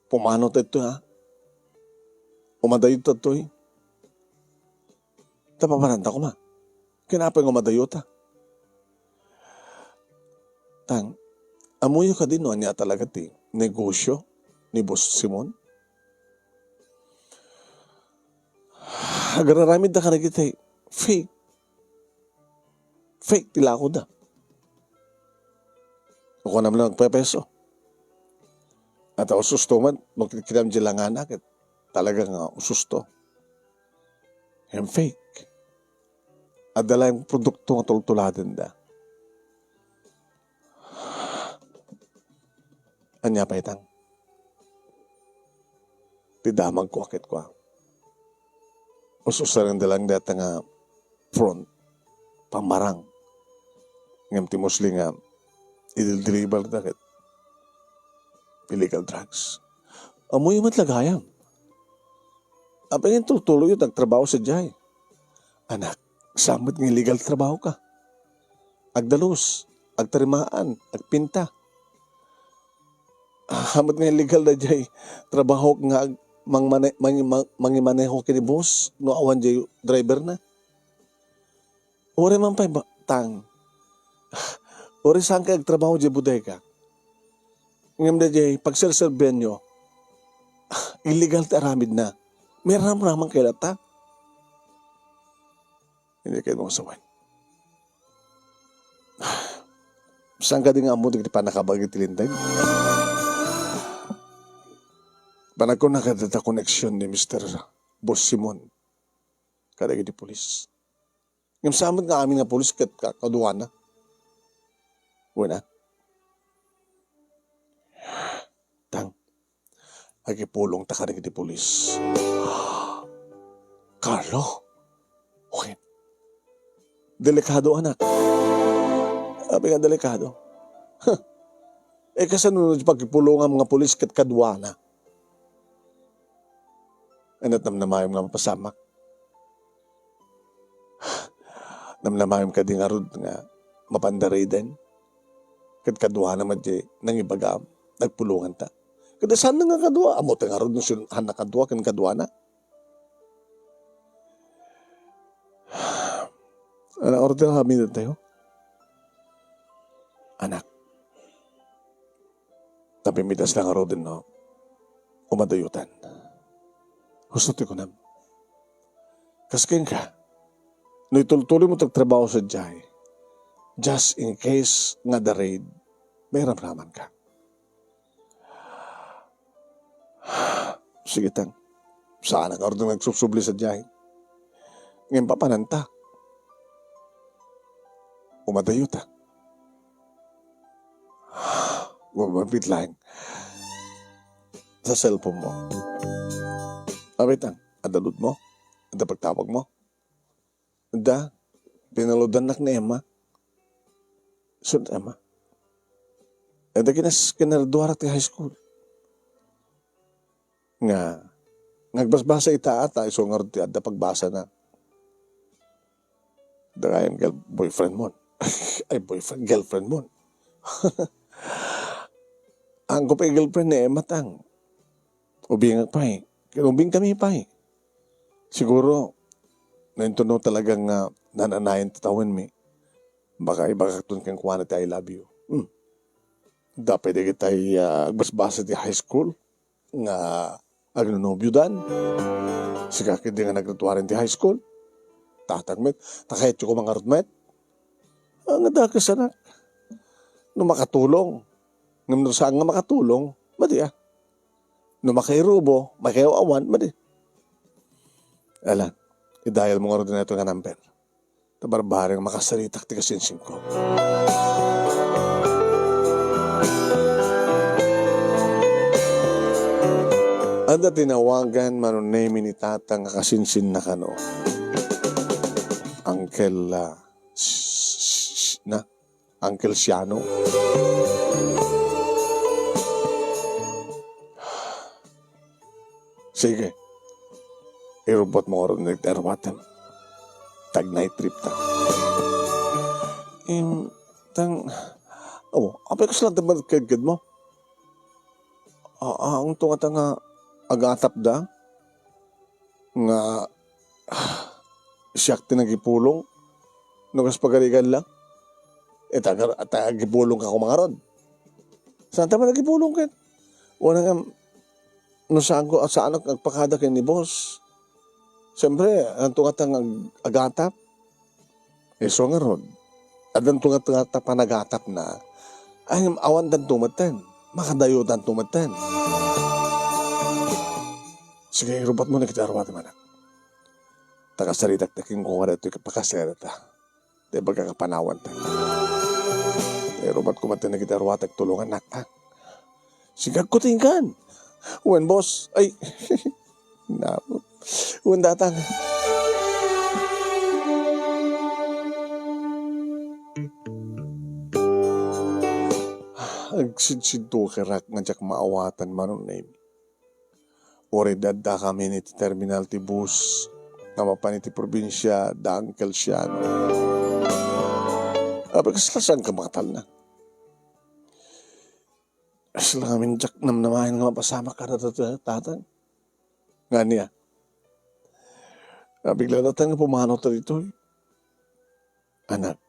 pumano ta ito, ha? Umadayo ta itoy. Ta papananta koma. Ken apay nga madayota? Tang, ammoyo kadi no ania talaga ti negosyo ni Boss Simon? Agraramidda kadagiti fake. Fake ti lakoda. Kukuanam lang agpepeso. At ususto man, no kinam di langana, ket talaga nga ususto. Ngem fake. Adda laeng produkto nga tultuladenda. Ania pay tang? Ti damagko a ket kua. Ususarenda lang dayta nga front, pammarang. Ngem ti mostly nga idil-deliver da ket illegal drugs. Ammoyo met la gayam. Apay nga tultuloyo ti agtrabaho sadiay? Anak, saan met nga illegal ti trabaho ka? Agdalus, agtarimaan, agpinta. Saan met nga illegal daydiay trabaho nga ag-, mangmane-, mangi-, mang-, mangimaneho ken ni boss no awan diay driver na? Uray man pay ba-, tang. Uray saan kay agtrabaho diay bodega. Ngem daydiay pagserserbianyo, illegal ti aramidna. May ramraman kay latta. Hindi kayo mga sawan. Saan ka di nga ammo dagiti pannakabagi ti Linteg? Panagkuna kadagita connection ni Mister Boss Simon kadagiti pulis. Ngem saan met nga amin nga pulis ket ka-, kaduana. Wen a. Tang, agipulongta kadagiti pulis. Carlo, wen. Delikado, anak. Apay nga delikado? Huh. Eh, kasano no pagipulongam nga pulis ket kaduana? Ay, namnamaem nga mapasamak. Namnamaem kadi ngarud nga mapanda reden? Ket kaduana met diay nangibagam, nagpulonganta. Ket saan nga kadua? Ammo ti ngarud no sino-, han nakadua ken kaduana? Anak, order kami tayo. Anak. Tapimitas lang ngaruden, no? Umadayotan. Husto ti kunam. Kas kenka, no itultuloy mo ti agtrabaho sadiay, just in case nga da-raid, may ramraman ka. Sige, tang. Saan nga order nga agsubsubli sadiay? Ngem papananta. Umadayota. Gumamit laeng sa cellphone mo. Apay tang, adda load mo? Adda pagtawag mo? Adda, pinaludannak ni Emma. Sut Emma. Adda kinas-, kinarduarak ti high school. Nga, nagbasbasa ita ata, isu ngarud ti adda pagbasana. Dakayan girl-, boyfriend mo. Ay, boyfriend, girlfriend mo. Ang ko pa girlfriend ni Emma tang. Ubingak pay. Ken ubingkami pay. Siguro, naintuno talaga nga nananayan ti tawenmi. Baka ibagakton kenkuana ti I love you. Hmm. Dapay dagitay, ah, agbasbasa ti high school nga agnonobiodan. Sika ketdi nga nagrutuaren ti high school. Tatang met, ta kayatyo koma ngarud met. Ah, nga dakes, anak. No makatulong. Ngem no saan nga makatulong, madi, ah. No makairubo, makaiaw-awan, madi. Ala, i-dial mo ngarud daytoy nga number. Ta barbareng makasaritak ti kasinsingko. Adda tinawagan Manong Nemi ni Tatang a kasinsinna kano. Uncle, ah, s-, s-, s-, na, Uncle Siano. Sige. Irubbot mo ngarud dagiti aruatem. Tag-night trip ta. Im, tang, oh, apay kasla ti panagkadkad mo? Ah, ah, ang tunga ta nga agatap da? Nga, ah, siak ti nagipulong? No kas pagarigan lang? Eh, taga-, tagagipulong ka kumangarod. Saan ta man nagipulong ken? Wala nga, no saan ko, saan ak-, agpakada ken ni boss. Siyempre, ang tunga ta nga ag-, agatap. Isu ngarud, addan tunga ta panagatapna, ay, awan tanto metten, makadayo tanto metten. Sige, irubat mo na kita aruatem, anak. Ta kasaritak ta kenkuana daytoy pakasaritak. Ti pagkakapanawan ta. Irubat ko metten na kita aruatek tulongan, nak, ha? Sige, agkutingkan. Wen, boss. Ay, na, wen, datang. Agsidsidtukerak nga diak maawatan Manong Nemi. Uray daddakami iti terminal ti bus nga mapan iti probinsia da Uncle Siano. Apay kasla saan ka makatalna? Kasla ngamin diak namnamaen nga mapasamak kada tatang. Nga ania? Nabigla datan nga pumanaw ta ditoy. Anak,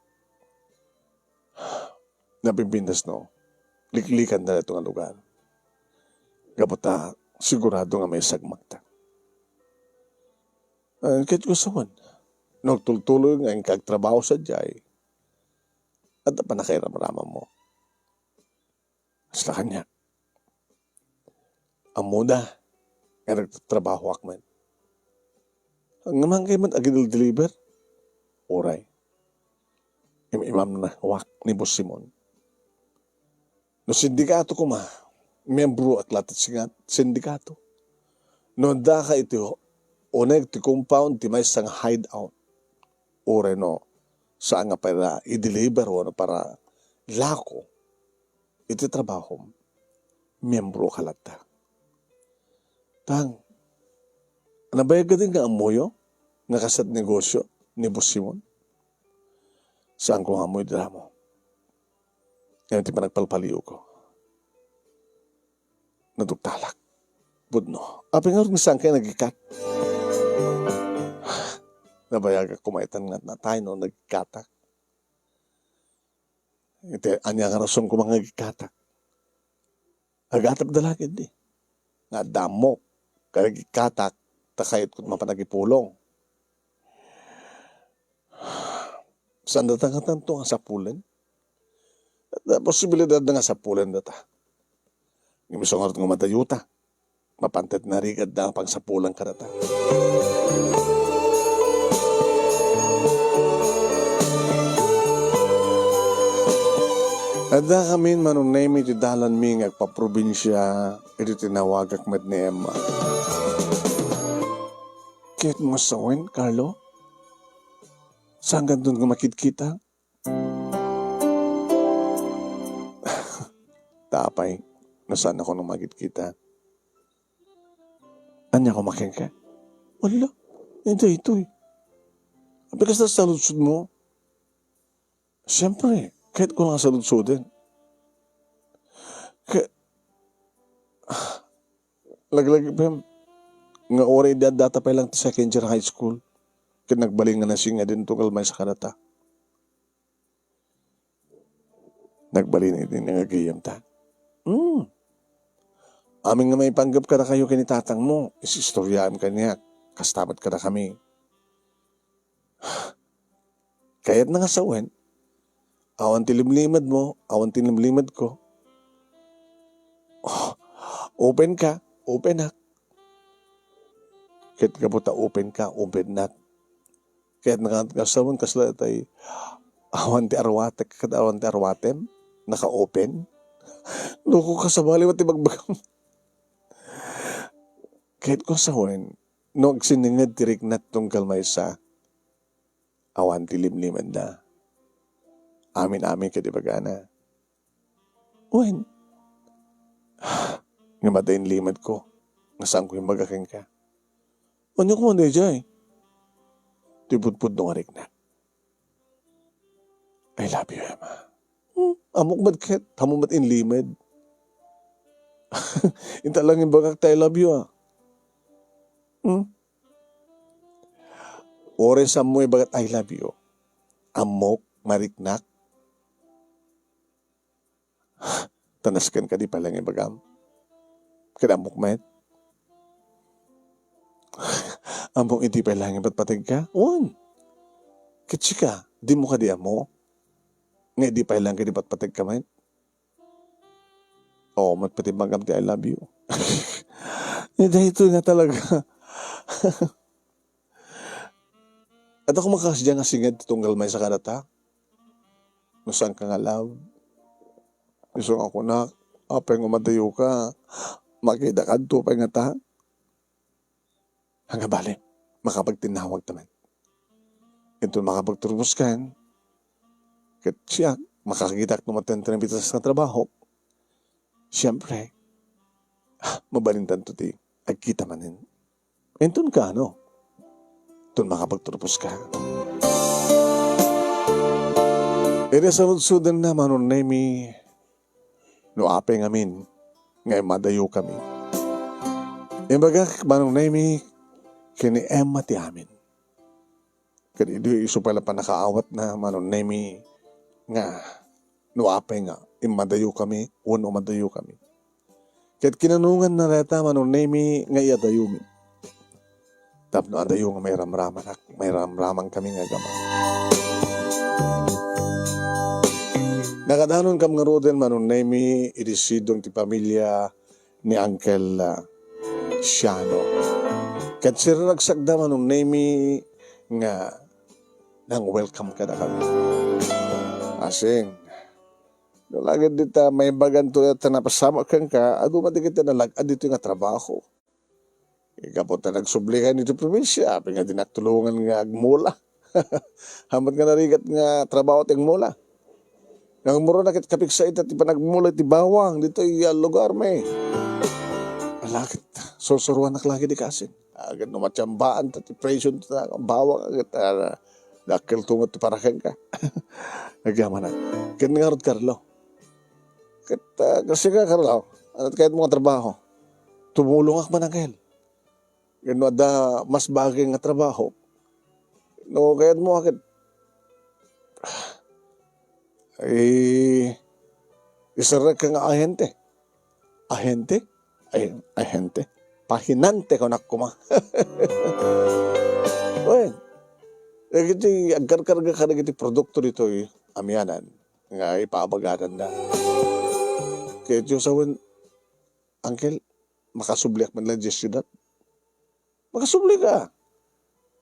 napipinas no, liklikan na ito nga lugar. Gapu ta, sigurado nga may sagmakta. Ah, ket gusto man, no, agtultuloy nga inka agtrabaho sadiay, adda pannakairamramam mo. Kasla kaniak. Ammoda nga nagtatrabahoak met. Ngem haankayo met agdel-deliver? Uray. Im-imamnawak ni Boss Simon. No sindikato koma, miyembroak la ti singa-, sindikato. No addaka iti uneg ti compound ti maysa nga hideout, uray no saan nga para i-deliver wenno para lako iti trabahom, miyembroka latta. Tang, nabayag kadi nga ammoyo nga kasla ti negosio ni Boss Simon? Saanko nga ammoyo ti damo. Ngem ti panagpalpaliwko, naduktalak. Pudno. Apay ngarud nga saankayo nagikkat? Nabayagak koma itan nga natay no nagikkatak. Iti ania nga rason koma nga agikkatak? Agatapda la ketdi nga adda ammok, ket agikkatak ta kayatko mapan agipulong. Saan data nga tanto nga sapulen? Adda posibilidad nga sapulen data. Ngem isu ngarud nga madayota. Mapan ta ti narigat da pagsapulan kadata. Adda kamin Manong Nemi ti dalanmi nga agpaprobinsia idi tinawagak met ni Emma. Ket mo sawen, Carlo? Saan kanton nga makitkita? Ta apay, no saannakon a makitkita? Ania koma kenka? Wala. Itoy, itoy. Apay kasla saludsodmo? Siyempre, kayatko nga saludsoden. Ka-, laglag, Pem, nga uray idi addata pay lang ti second year high school, ket nagbalin nga nasinga dinto kalmaysa kadata. Nagbalin iti nangaggayamta. Hmm. Amin nga maipanggep kadakayo ken ni tatangmo, is-istoriaem kaniak, kasta met kadakami. Kayatna nga sawen, awan ti limlimedmo, awan ti limlimedko. Oh, open ka, openak. Ket gapu ta open ka, opennak. Kayatna nga sawen kasla tay awan ti arwatek ket awan ti arwatem, naka-open. Loko ka, sabali met ti bagbagam. Ket kua sawen, no agsinninged ti riknak tunggal maysa, awan ti limlimedna. Amin-amin ket ibagana. Wen, nga madain limedko, nga saanko imbaga kenka. Ania koma daydiay? Ti pudpudno nga riknak. I love you, Emma. Hmm, ammok met ket, ammok met inlimed. Inta lang imbagak ti I love you, ah. Hmm? Uray saanmo ibagat I love you, ammok, mariknak. Tanas ken kadi pay lang ibagam. Ket ammok met. Ammok iti pay lang ipatpategka? Wen. Ket sika, dimo kadi ammo? Nga idi pay lang ket ipatpategka met? Oo, met pati magam ti I love you. Ni daytoy nga talaga. Adda koma kasdiay nga singed ti tunggal maysa kadata? No saanka nga love, isu nga kunak, apay nga madayoka, makita kadto pay ngata? Ania bale, makapagtinnawagta met. Inton makapagturpos ken, ket siak, makakitak no matentenang pitas nga trabaho. Siempre, mabalintanto ti agkita manen. Inton kaano? Inton makapagturpos ka. Iti sarudsudenna, Manong Nemi, no apay ngamin nga immadayokami. Imbagak, Manong Nemi, ken ni Emma ti amin. Ket idi isu pay la pannakaawatna, Manong Nemi, nga no apay nga immadayokami wenno madayokami. Ket kinanunganna dayta, Manong Nemi, nga iadayomi. Tapno adayo nga mairamramanak, mairamramankami nga agama. Nakadanonkam ngaruden, Manong Nemi, idi sidong ti pamilia ni Uncle, ah, Siano. Ket sirragsakda, Manong Nemi, nga nang-welcome kadakami. Asing, no lagid dita maibaganto ta napasamak kenka, adu met dagiti nalag-ad ditoy nga trabaho. Gapu ta nagsublikayo ditoy probinsia, apay nga dinak tulongan nga agmula. Haan met nga narigat nga trabaho ti agmula. Nga agmula na ket kapigsa ita ti panagmula ti bawang ditoy, ah, lugarmi. Ala ket, sursuruanak lagi di kasin. Aged no matiambaan ta ti presyo ta bawang, aged, ah, dakkel tumet ti para kenka. Agyamanak. Ket ngarud, Carlo. Ket, ah, kasika, Carlo, ania ti kayatmo nga trabaho? Tumulongak man, Uncle. Ket no adda mas bagay nga trabaho, no kayatmo, ket, eh, iserrekka nga ahente. Ahente? Ay, ahente. Pahinante, kunak koma. Wen, dagiti agkarkarga kadagiti produkto ditoy amianan nga ipaabagananda. Ket diyo sawen, Uncle, makasubliak man la diay siudad? Makasublika.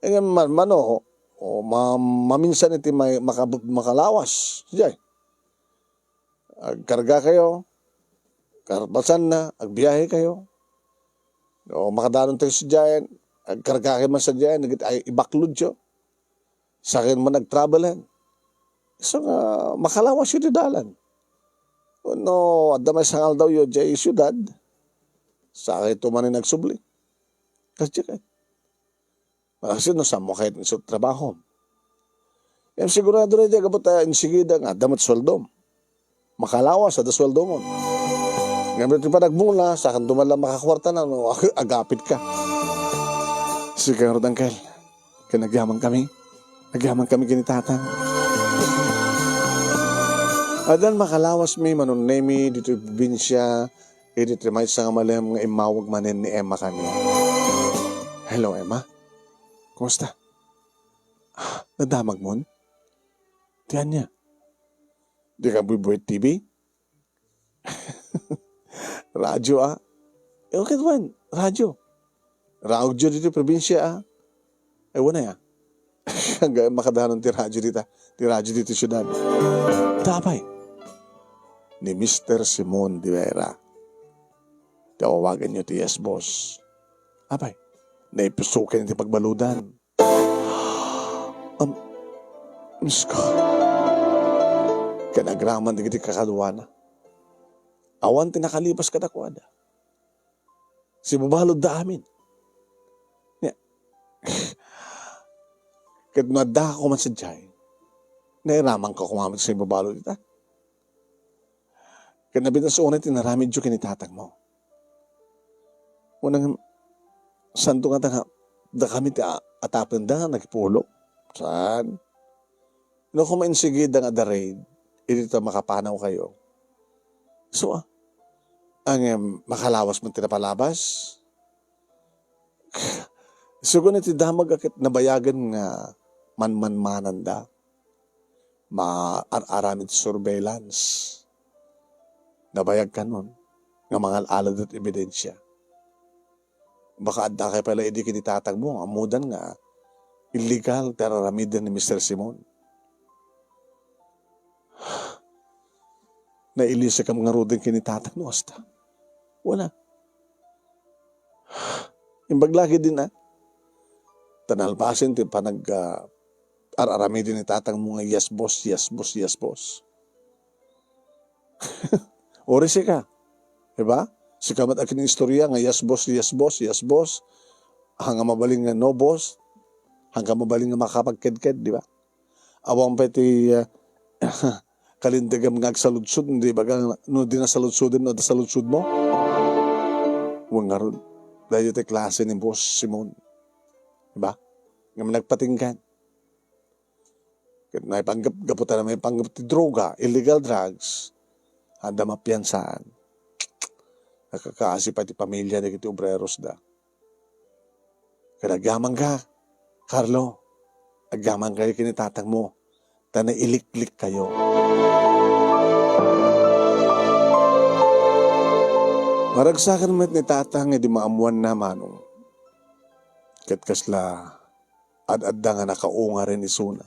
Ngem man, mano, o ma-, maminsan iti may-, makab-, makalawas diay. Agkargakayo, kalpasanna, agbiahekayo. O makadanon tayo sadiay, agkargakayo man sadiay, dagiti ay ibaklodyo. Sakayto man agtravel hen. Isu nga makalawas iti dalan. Wenno adda maysa nga aldawyo diay siudad, sakayto manen agsubli. Kasdiay ket. Malaksid no saanmo kayat nga isu ti trabahom. Ngem sigurado daydiay gapu ta insigida nga adda met sueldom. Makalawas, adda sueldom. Ngem iti panagmula, sakanto man la makakuarta na no ag-, agapitka. Sika ngarud, Uncle, ken agyamankami. Agyamankami ken ni Tatang. Addan makalawasmi, Manong Nemi, ditoy probinsia, idi ti maysa nga malem nga immawag manen ni Emma kaniak. Hello, Emma. Kumusta? Ah, nadamagmon? Ti ania? Dika buybuyat T V? Radyo, a? Eh, ket wen, radyo. Raugyo ditoy probinsia, a? Eh, wen aya? Agay makadanon ti radyo dita, ti radyo ditoy siudad. Ta apay? Ni Mister Simon de Vera. Ti awawaganyo ti Yes Boss. Apay, naipuso ken iti pagbaludan. Am, Diyos ko. Ken agraman dagiti kakaduana. Awan ti nakalibas kadakuada. Sibubaludda amin. Nia, ket no adda ko man sadiay, nairamanka koma met sa ibubalud ita. Ket nabitas unay ti naramidyo ken ni tatangmo. Unang, santo nga ta nga, dakami ti a-, atapenda nga nakipulo. Saan? No, kung mainsigida nga adda raid, iti ta makapanaw kayo. So, ah, ang, em, makalawas man ti napalabas. Sugon iti damag a ket nabayagan nga manmanmananda. Maar-aramid surveillance. Nabayag kanon nga mangal-alad iti ebidensya. Baka adda kay pala idi ken ni tatangmo, ammodan nga illegal ti ar-aramiden ni Mister Simon. Nailisekam ngaruden ken ni tatang no kasta. Wala. Imbag la ketdin, ah. Ta nalpasen ti panag, ah, ar-aramiden ni tatangmo nga, "Yes, boss, yes, boss, yes, boss." Uri sika. Diba? Sika met agin-istorya nga, "Yes, boss, yes, boss, yes, boss." Hangka mabalin nga, "No, boss." Hangka mabalin nga makapagkedked, diba? Awan pay ti, ah, kalintagam nga agsaludsod, no di baga, no di nasaludsoden, no adda saludsodmo. Wen ngarud, daytoy ti klase ni Boss Simon. Diba? Nga nagpatinggan. Ket maipanggep, gapu ta maipanggep ti droga, illegal drugs, adda mapiansaan. Nakakaasi pay ti pamilya dagiti obreros da. Ket agyamanka, Carlo, agyamankayo ken ni tatangmo, ta nailiklikkayo. Naragsakan met ni tatang idi maammoanna, Manong. Ket kasla ad-adda nga nakaungar ken isuna.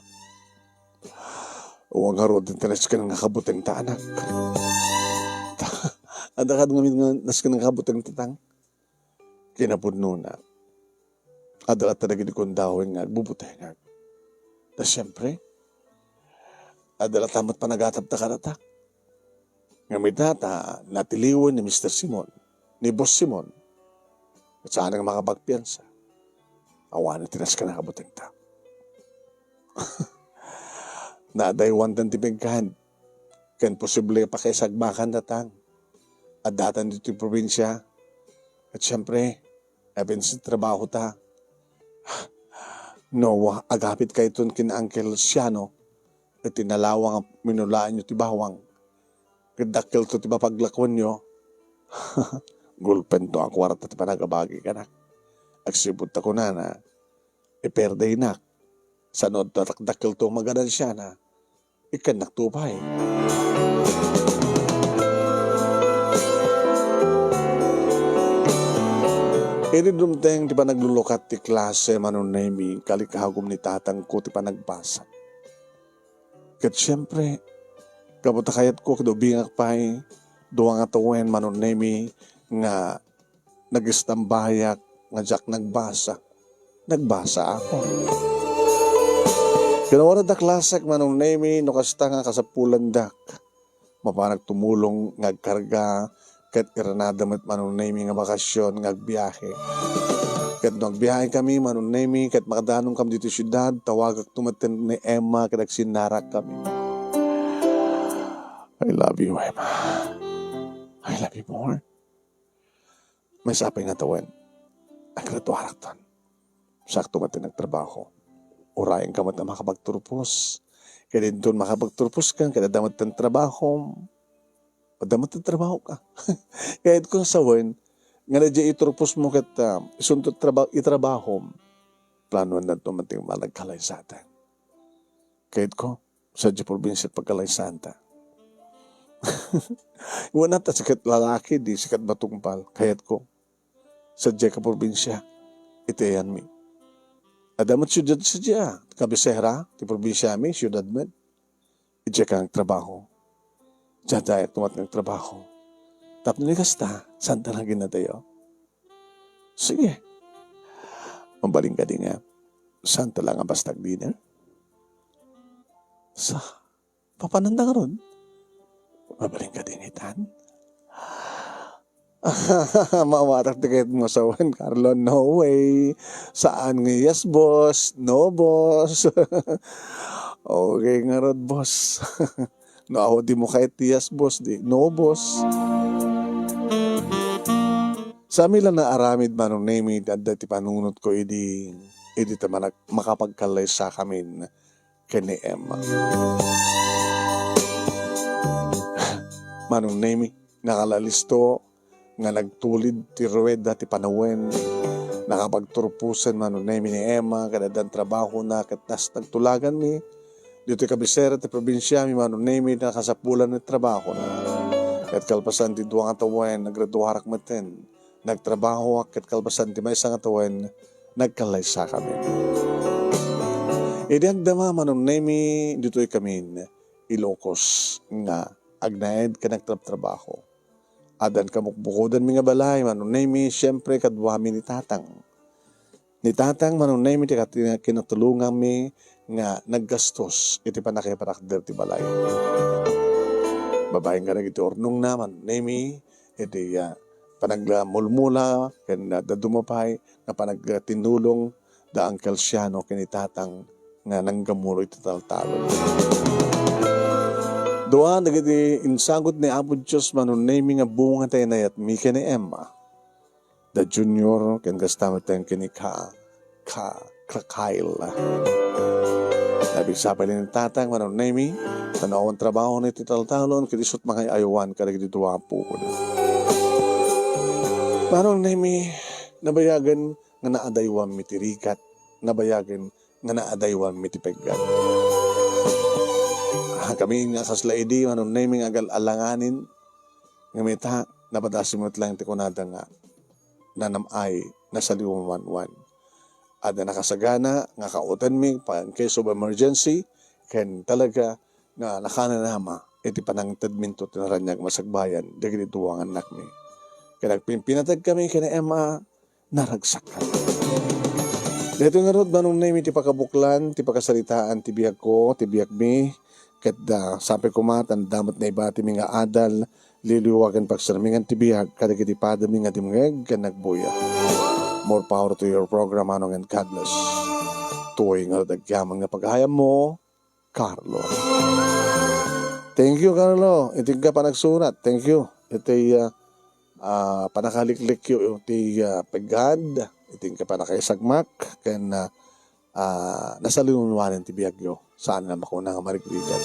Wen ngarud ti nasken nga kabutengta, anak. Adda kad ngamin nga nasken nga kabutengta, tang? Kinapudnona, adda latta dagiti kundawen nga agbubutengak. Ta siempre, adda latta met panagatapta kadata. Ngem ita ta natiliwen ni Mister Simon, ni Boss Simon, ket saan nga makapagpiansa. Awan ti nasken nga kabutengta. Nadaywantan ti pigkad, ken posible a pakaisagbakan, tatang. Addatan ditoy probinsia. Ket siempre, apin ti trabaho ta. No, agapit kayton ken Uncle Siano, iti nalawang a minulaanyo ti bawang. Ket dakkelto ti mapaglakuenyo. Gulpento a kuarta ti panagabagi, anak. Agsipud ta kunana, iperdaynak. Saan no adda dakkelto a maganansiana, ikkannakto pay. Idi dumteng ti panaglulukat ti klase, Manong Nemy, kalikagum ni tatangko ti panagbasa. Ket siempre, gapu ta kayatko ket ubingak pay, dua nga tawen, Manong Nemy, nga nagistambayak nga diak nagbasa. Nagbasa ako. Kinawaradak lasek, Manong Nemy, no kasta nga kasapulandak. Mapanak tumulong nga agkarga, ket iranada met, Manong Nemy, nga bakasyon nga agbiahe. Ket no agbiahe kami, Manong Nemy, ket makadanom kami ditoy siudad, tawagakto met ni Emma ket agsinnarak kami. I love you, Emma. I love you more. Maysa pay nga tawen, agraduarakton. Sakto met ti nagtrabaho. Urayenka met a makapagturpos. Ket inton makapagturposka, ket adda met ti trabahom. Adda met ti trabahoka. Kayatko sawen, nga diay iturposmo ket, ah, isunto traba-, itrabahom. Planuandanto met ti managkalaysatan. Kayatko, sadiay probinsia ti pagkalaysanta. Wen ta sikat lalaki, di sikat matungpal. Kayatko, sadiay kaprobinsia, iti ayanmi. Adda met siudad sadiay, kabisera, ti probinsiami, siudad met. Idiay ka agtrabaho. Diay dayakto met nga agtrabaho. Tapno ni kasta, saanta nga aginnatayo. Sige. Mabalin kadi nga, saan ta la nga basta agdinner? Sa, papananda ngarud? Mabalin kadi nga itan? Mawatak ti kayat mo sawen, Carlo. No way. Saan nga yes, boss? No, boss. Okay ngarud, boss. No, aw, di mo kayat ti yes, boss, di. No, boss. Saan mi la naaramid, Manong Nemi, ti adda ti panunot ko idi, idi ta manak-, makapagkallaysakamin ken ni Emma. Manong Nemi, nakalalisto nga nagtulid ti rueda ti panawen. Nakapagturposen, Manong Nemi, ni Emma, ket addan trabahona, ket nas-, nagtulaganmi ditoy kabisera ti probinsiami, Manong Nemi, nakasapulan ti trabahona. Ket kalpasan ti dua nga tawen, naggraduarak metten. Nagtrabahoak, ket kalpasan ti maysa nga tawen, nagkallaysakamin. Idi agdama, Manong Nemi, ditoy kamin Ilocos nga agnaed ken agtrabtrabaho. Addan kabukbukodanmi nga balay, Manong Nemi, siempre, kaduami ni Tatang. Ni Tatang, Manong Nemi, ti kat-, kinatulonganmi nga naggastos iti pannakaparakder ti balay. Babaen kadagiti urnongna, Manong Nemi, iti, ah, panagmulmula ken, ah, dadduma pay nga panagtinulong da Uncle Siano ken ni Tatang nga nanggamulo iti taltalon. Dua dagiti insagut ni Apo Dios, Manong Nemi, nga bunga ti inayatmi ken ni Emma. Da Junior, ken kasta met ken ni Ka, Ka, Ka Kyle. Nabigsapay ni Tatang, Manong Nemi, ta no awan trabahona iti taltalon, ket isut' mangay-aywan kadagiti dua a pupuna. Manong Nemi, nabayagen nga naadaywanmi ti rigat, nabayagen nga naadaywanmi ti peggat. Ah, kami nga kasla idi, Manong Nemi, nga agal-alanganin, ngem ita, napadasi met laeng ti kunada nga nanam-ay, nasaliw mamanwan. Adda nakasagana nga kautanmi pa in case of emergency, ken talaga nga nakananama iti panangtedminto ti naraniag masagbayan dagiti dua nga annakmi. Ken agpimpinateg kami ken ni Emma, naragsak. Daytoy ngarud, Manong Nemi, ti pakabuklan ti pakasaritaan ti biagko, ti biagmi, ket da, sapay koma, ta adda met naibatimi nga adal, liwliwa ken pagsarmingan ti biag kadagiti padami nga dimngeg ken nagbuya. More power to your program, Manong, and God bless. Tuoy ngarud agyaman nga pagayammo, Carlo. Thank you, Carlo. Iti ka panagsurat. Thank you. Iti, ah, ah, panakaliklikyo iti, ah, pegad. Iti ka panakaisagmak. Ken, ah, ah, nasaliwmanen ti biagyo. Saan nga makuna nga marigrigat.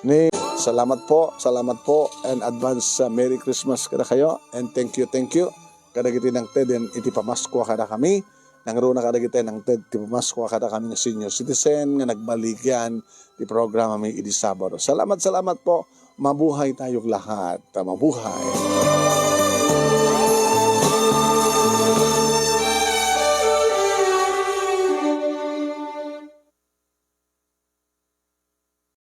Ni, salamat po, salamat po, and advance, ah, Merry Christmas kadakayo, and thank you, thank you kadagiti nangted iti Pamaskua kadakami. Nangruna kadagiti nangted ti Pamaskua kadakami nga senior citizen nga nagmaligian ti programami idi Sabado. Salamat, salamat po. Mabuhay tayong lahat. Mabuhay.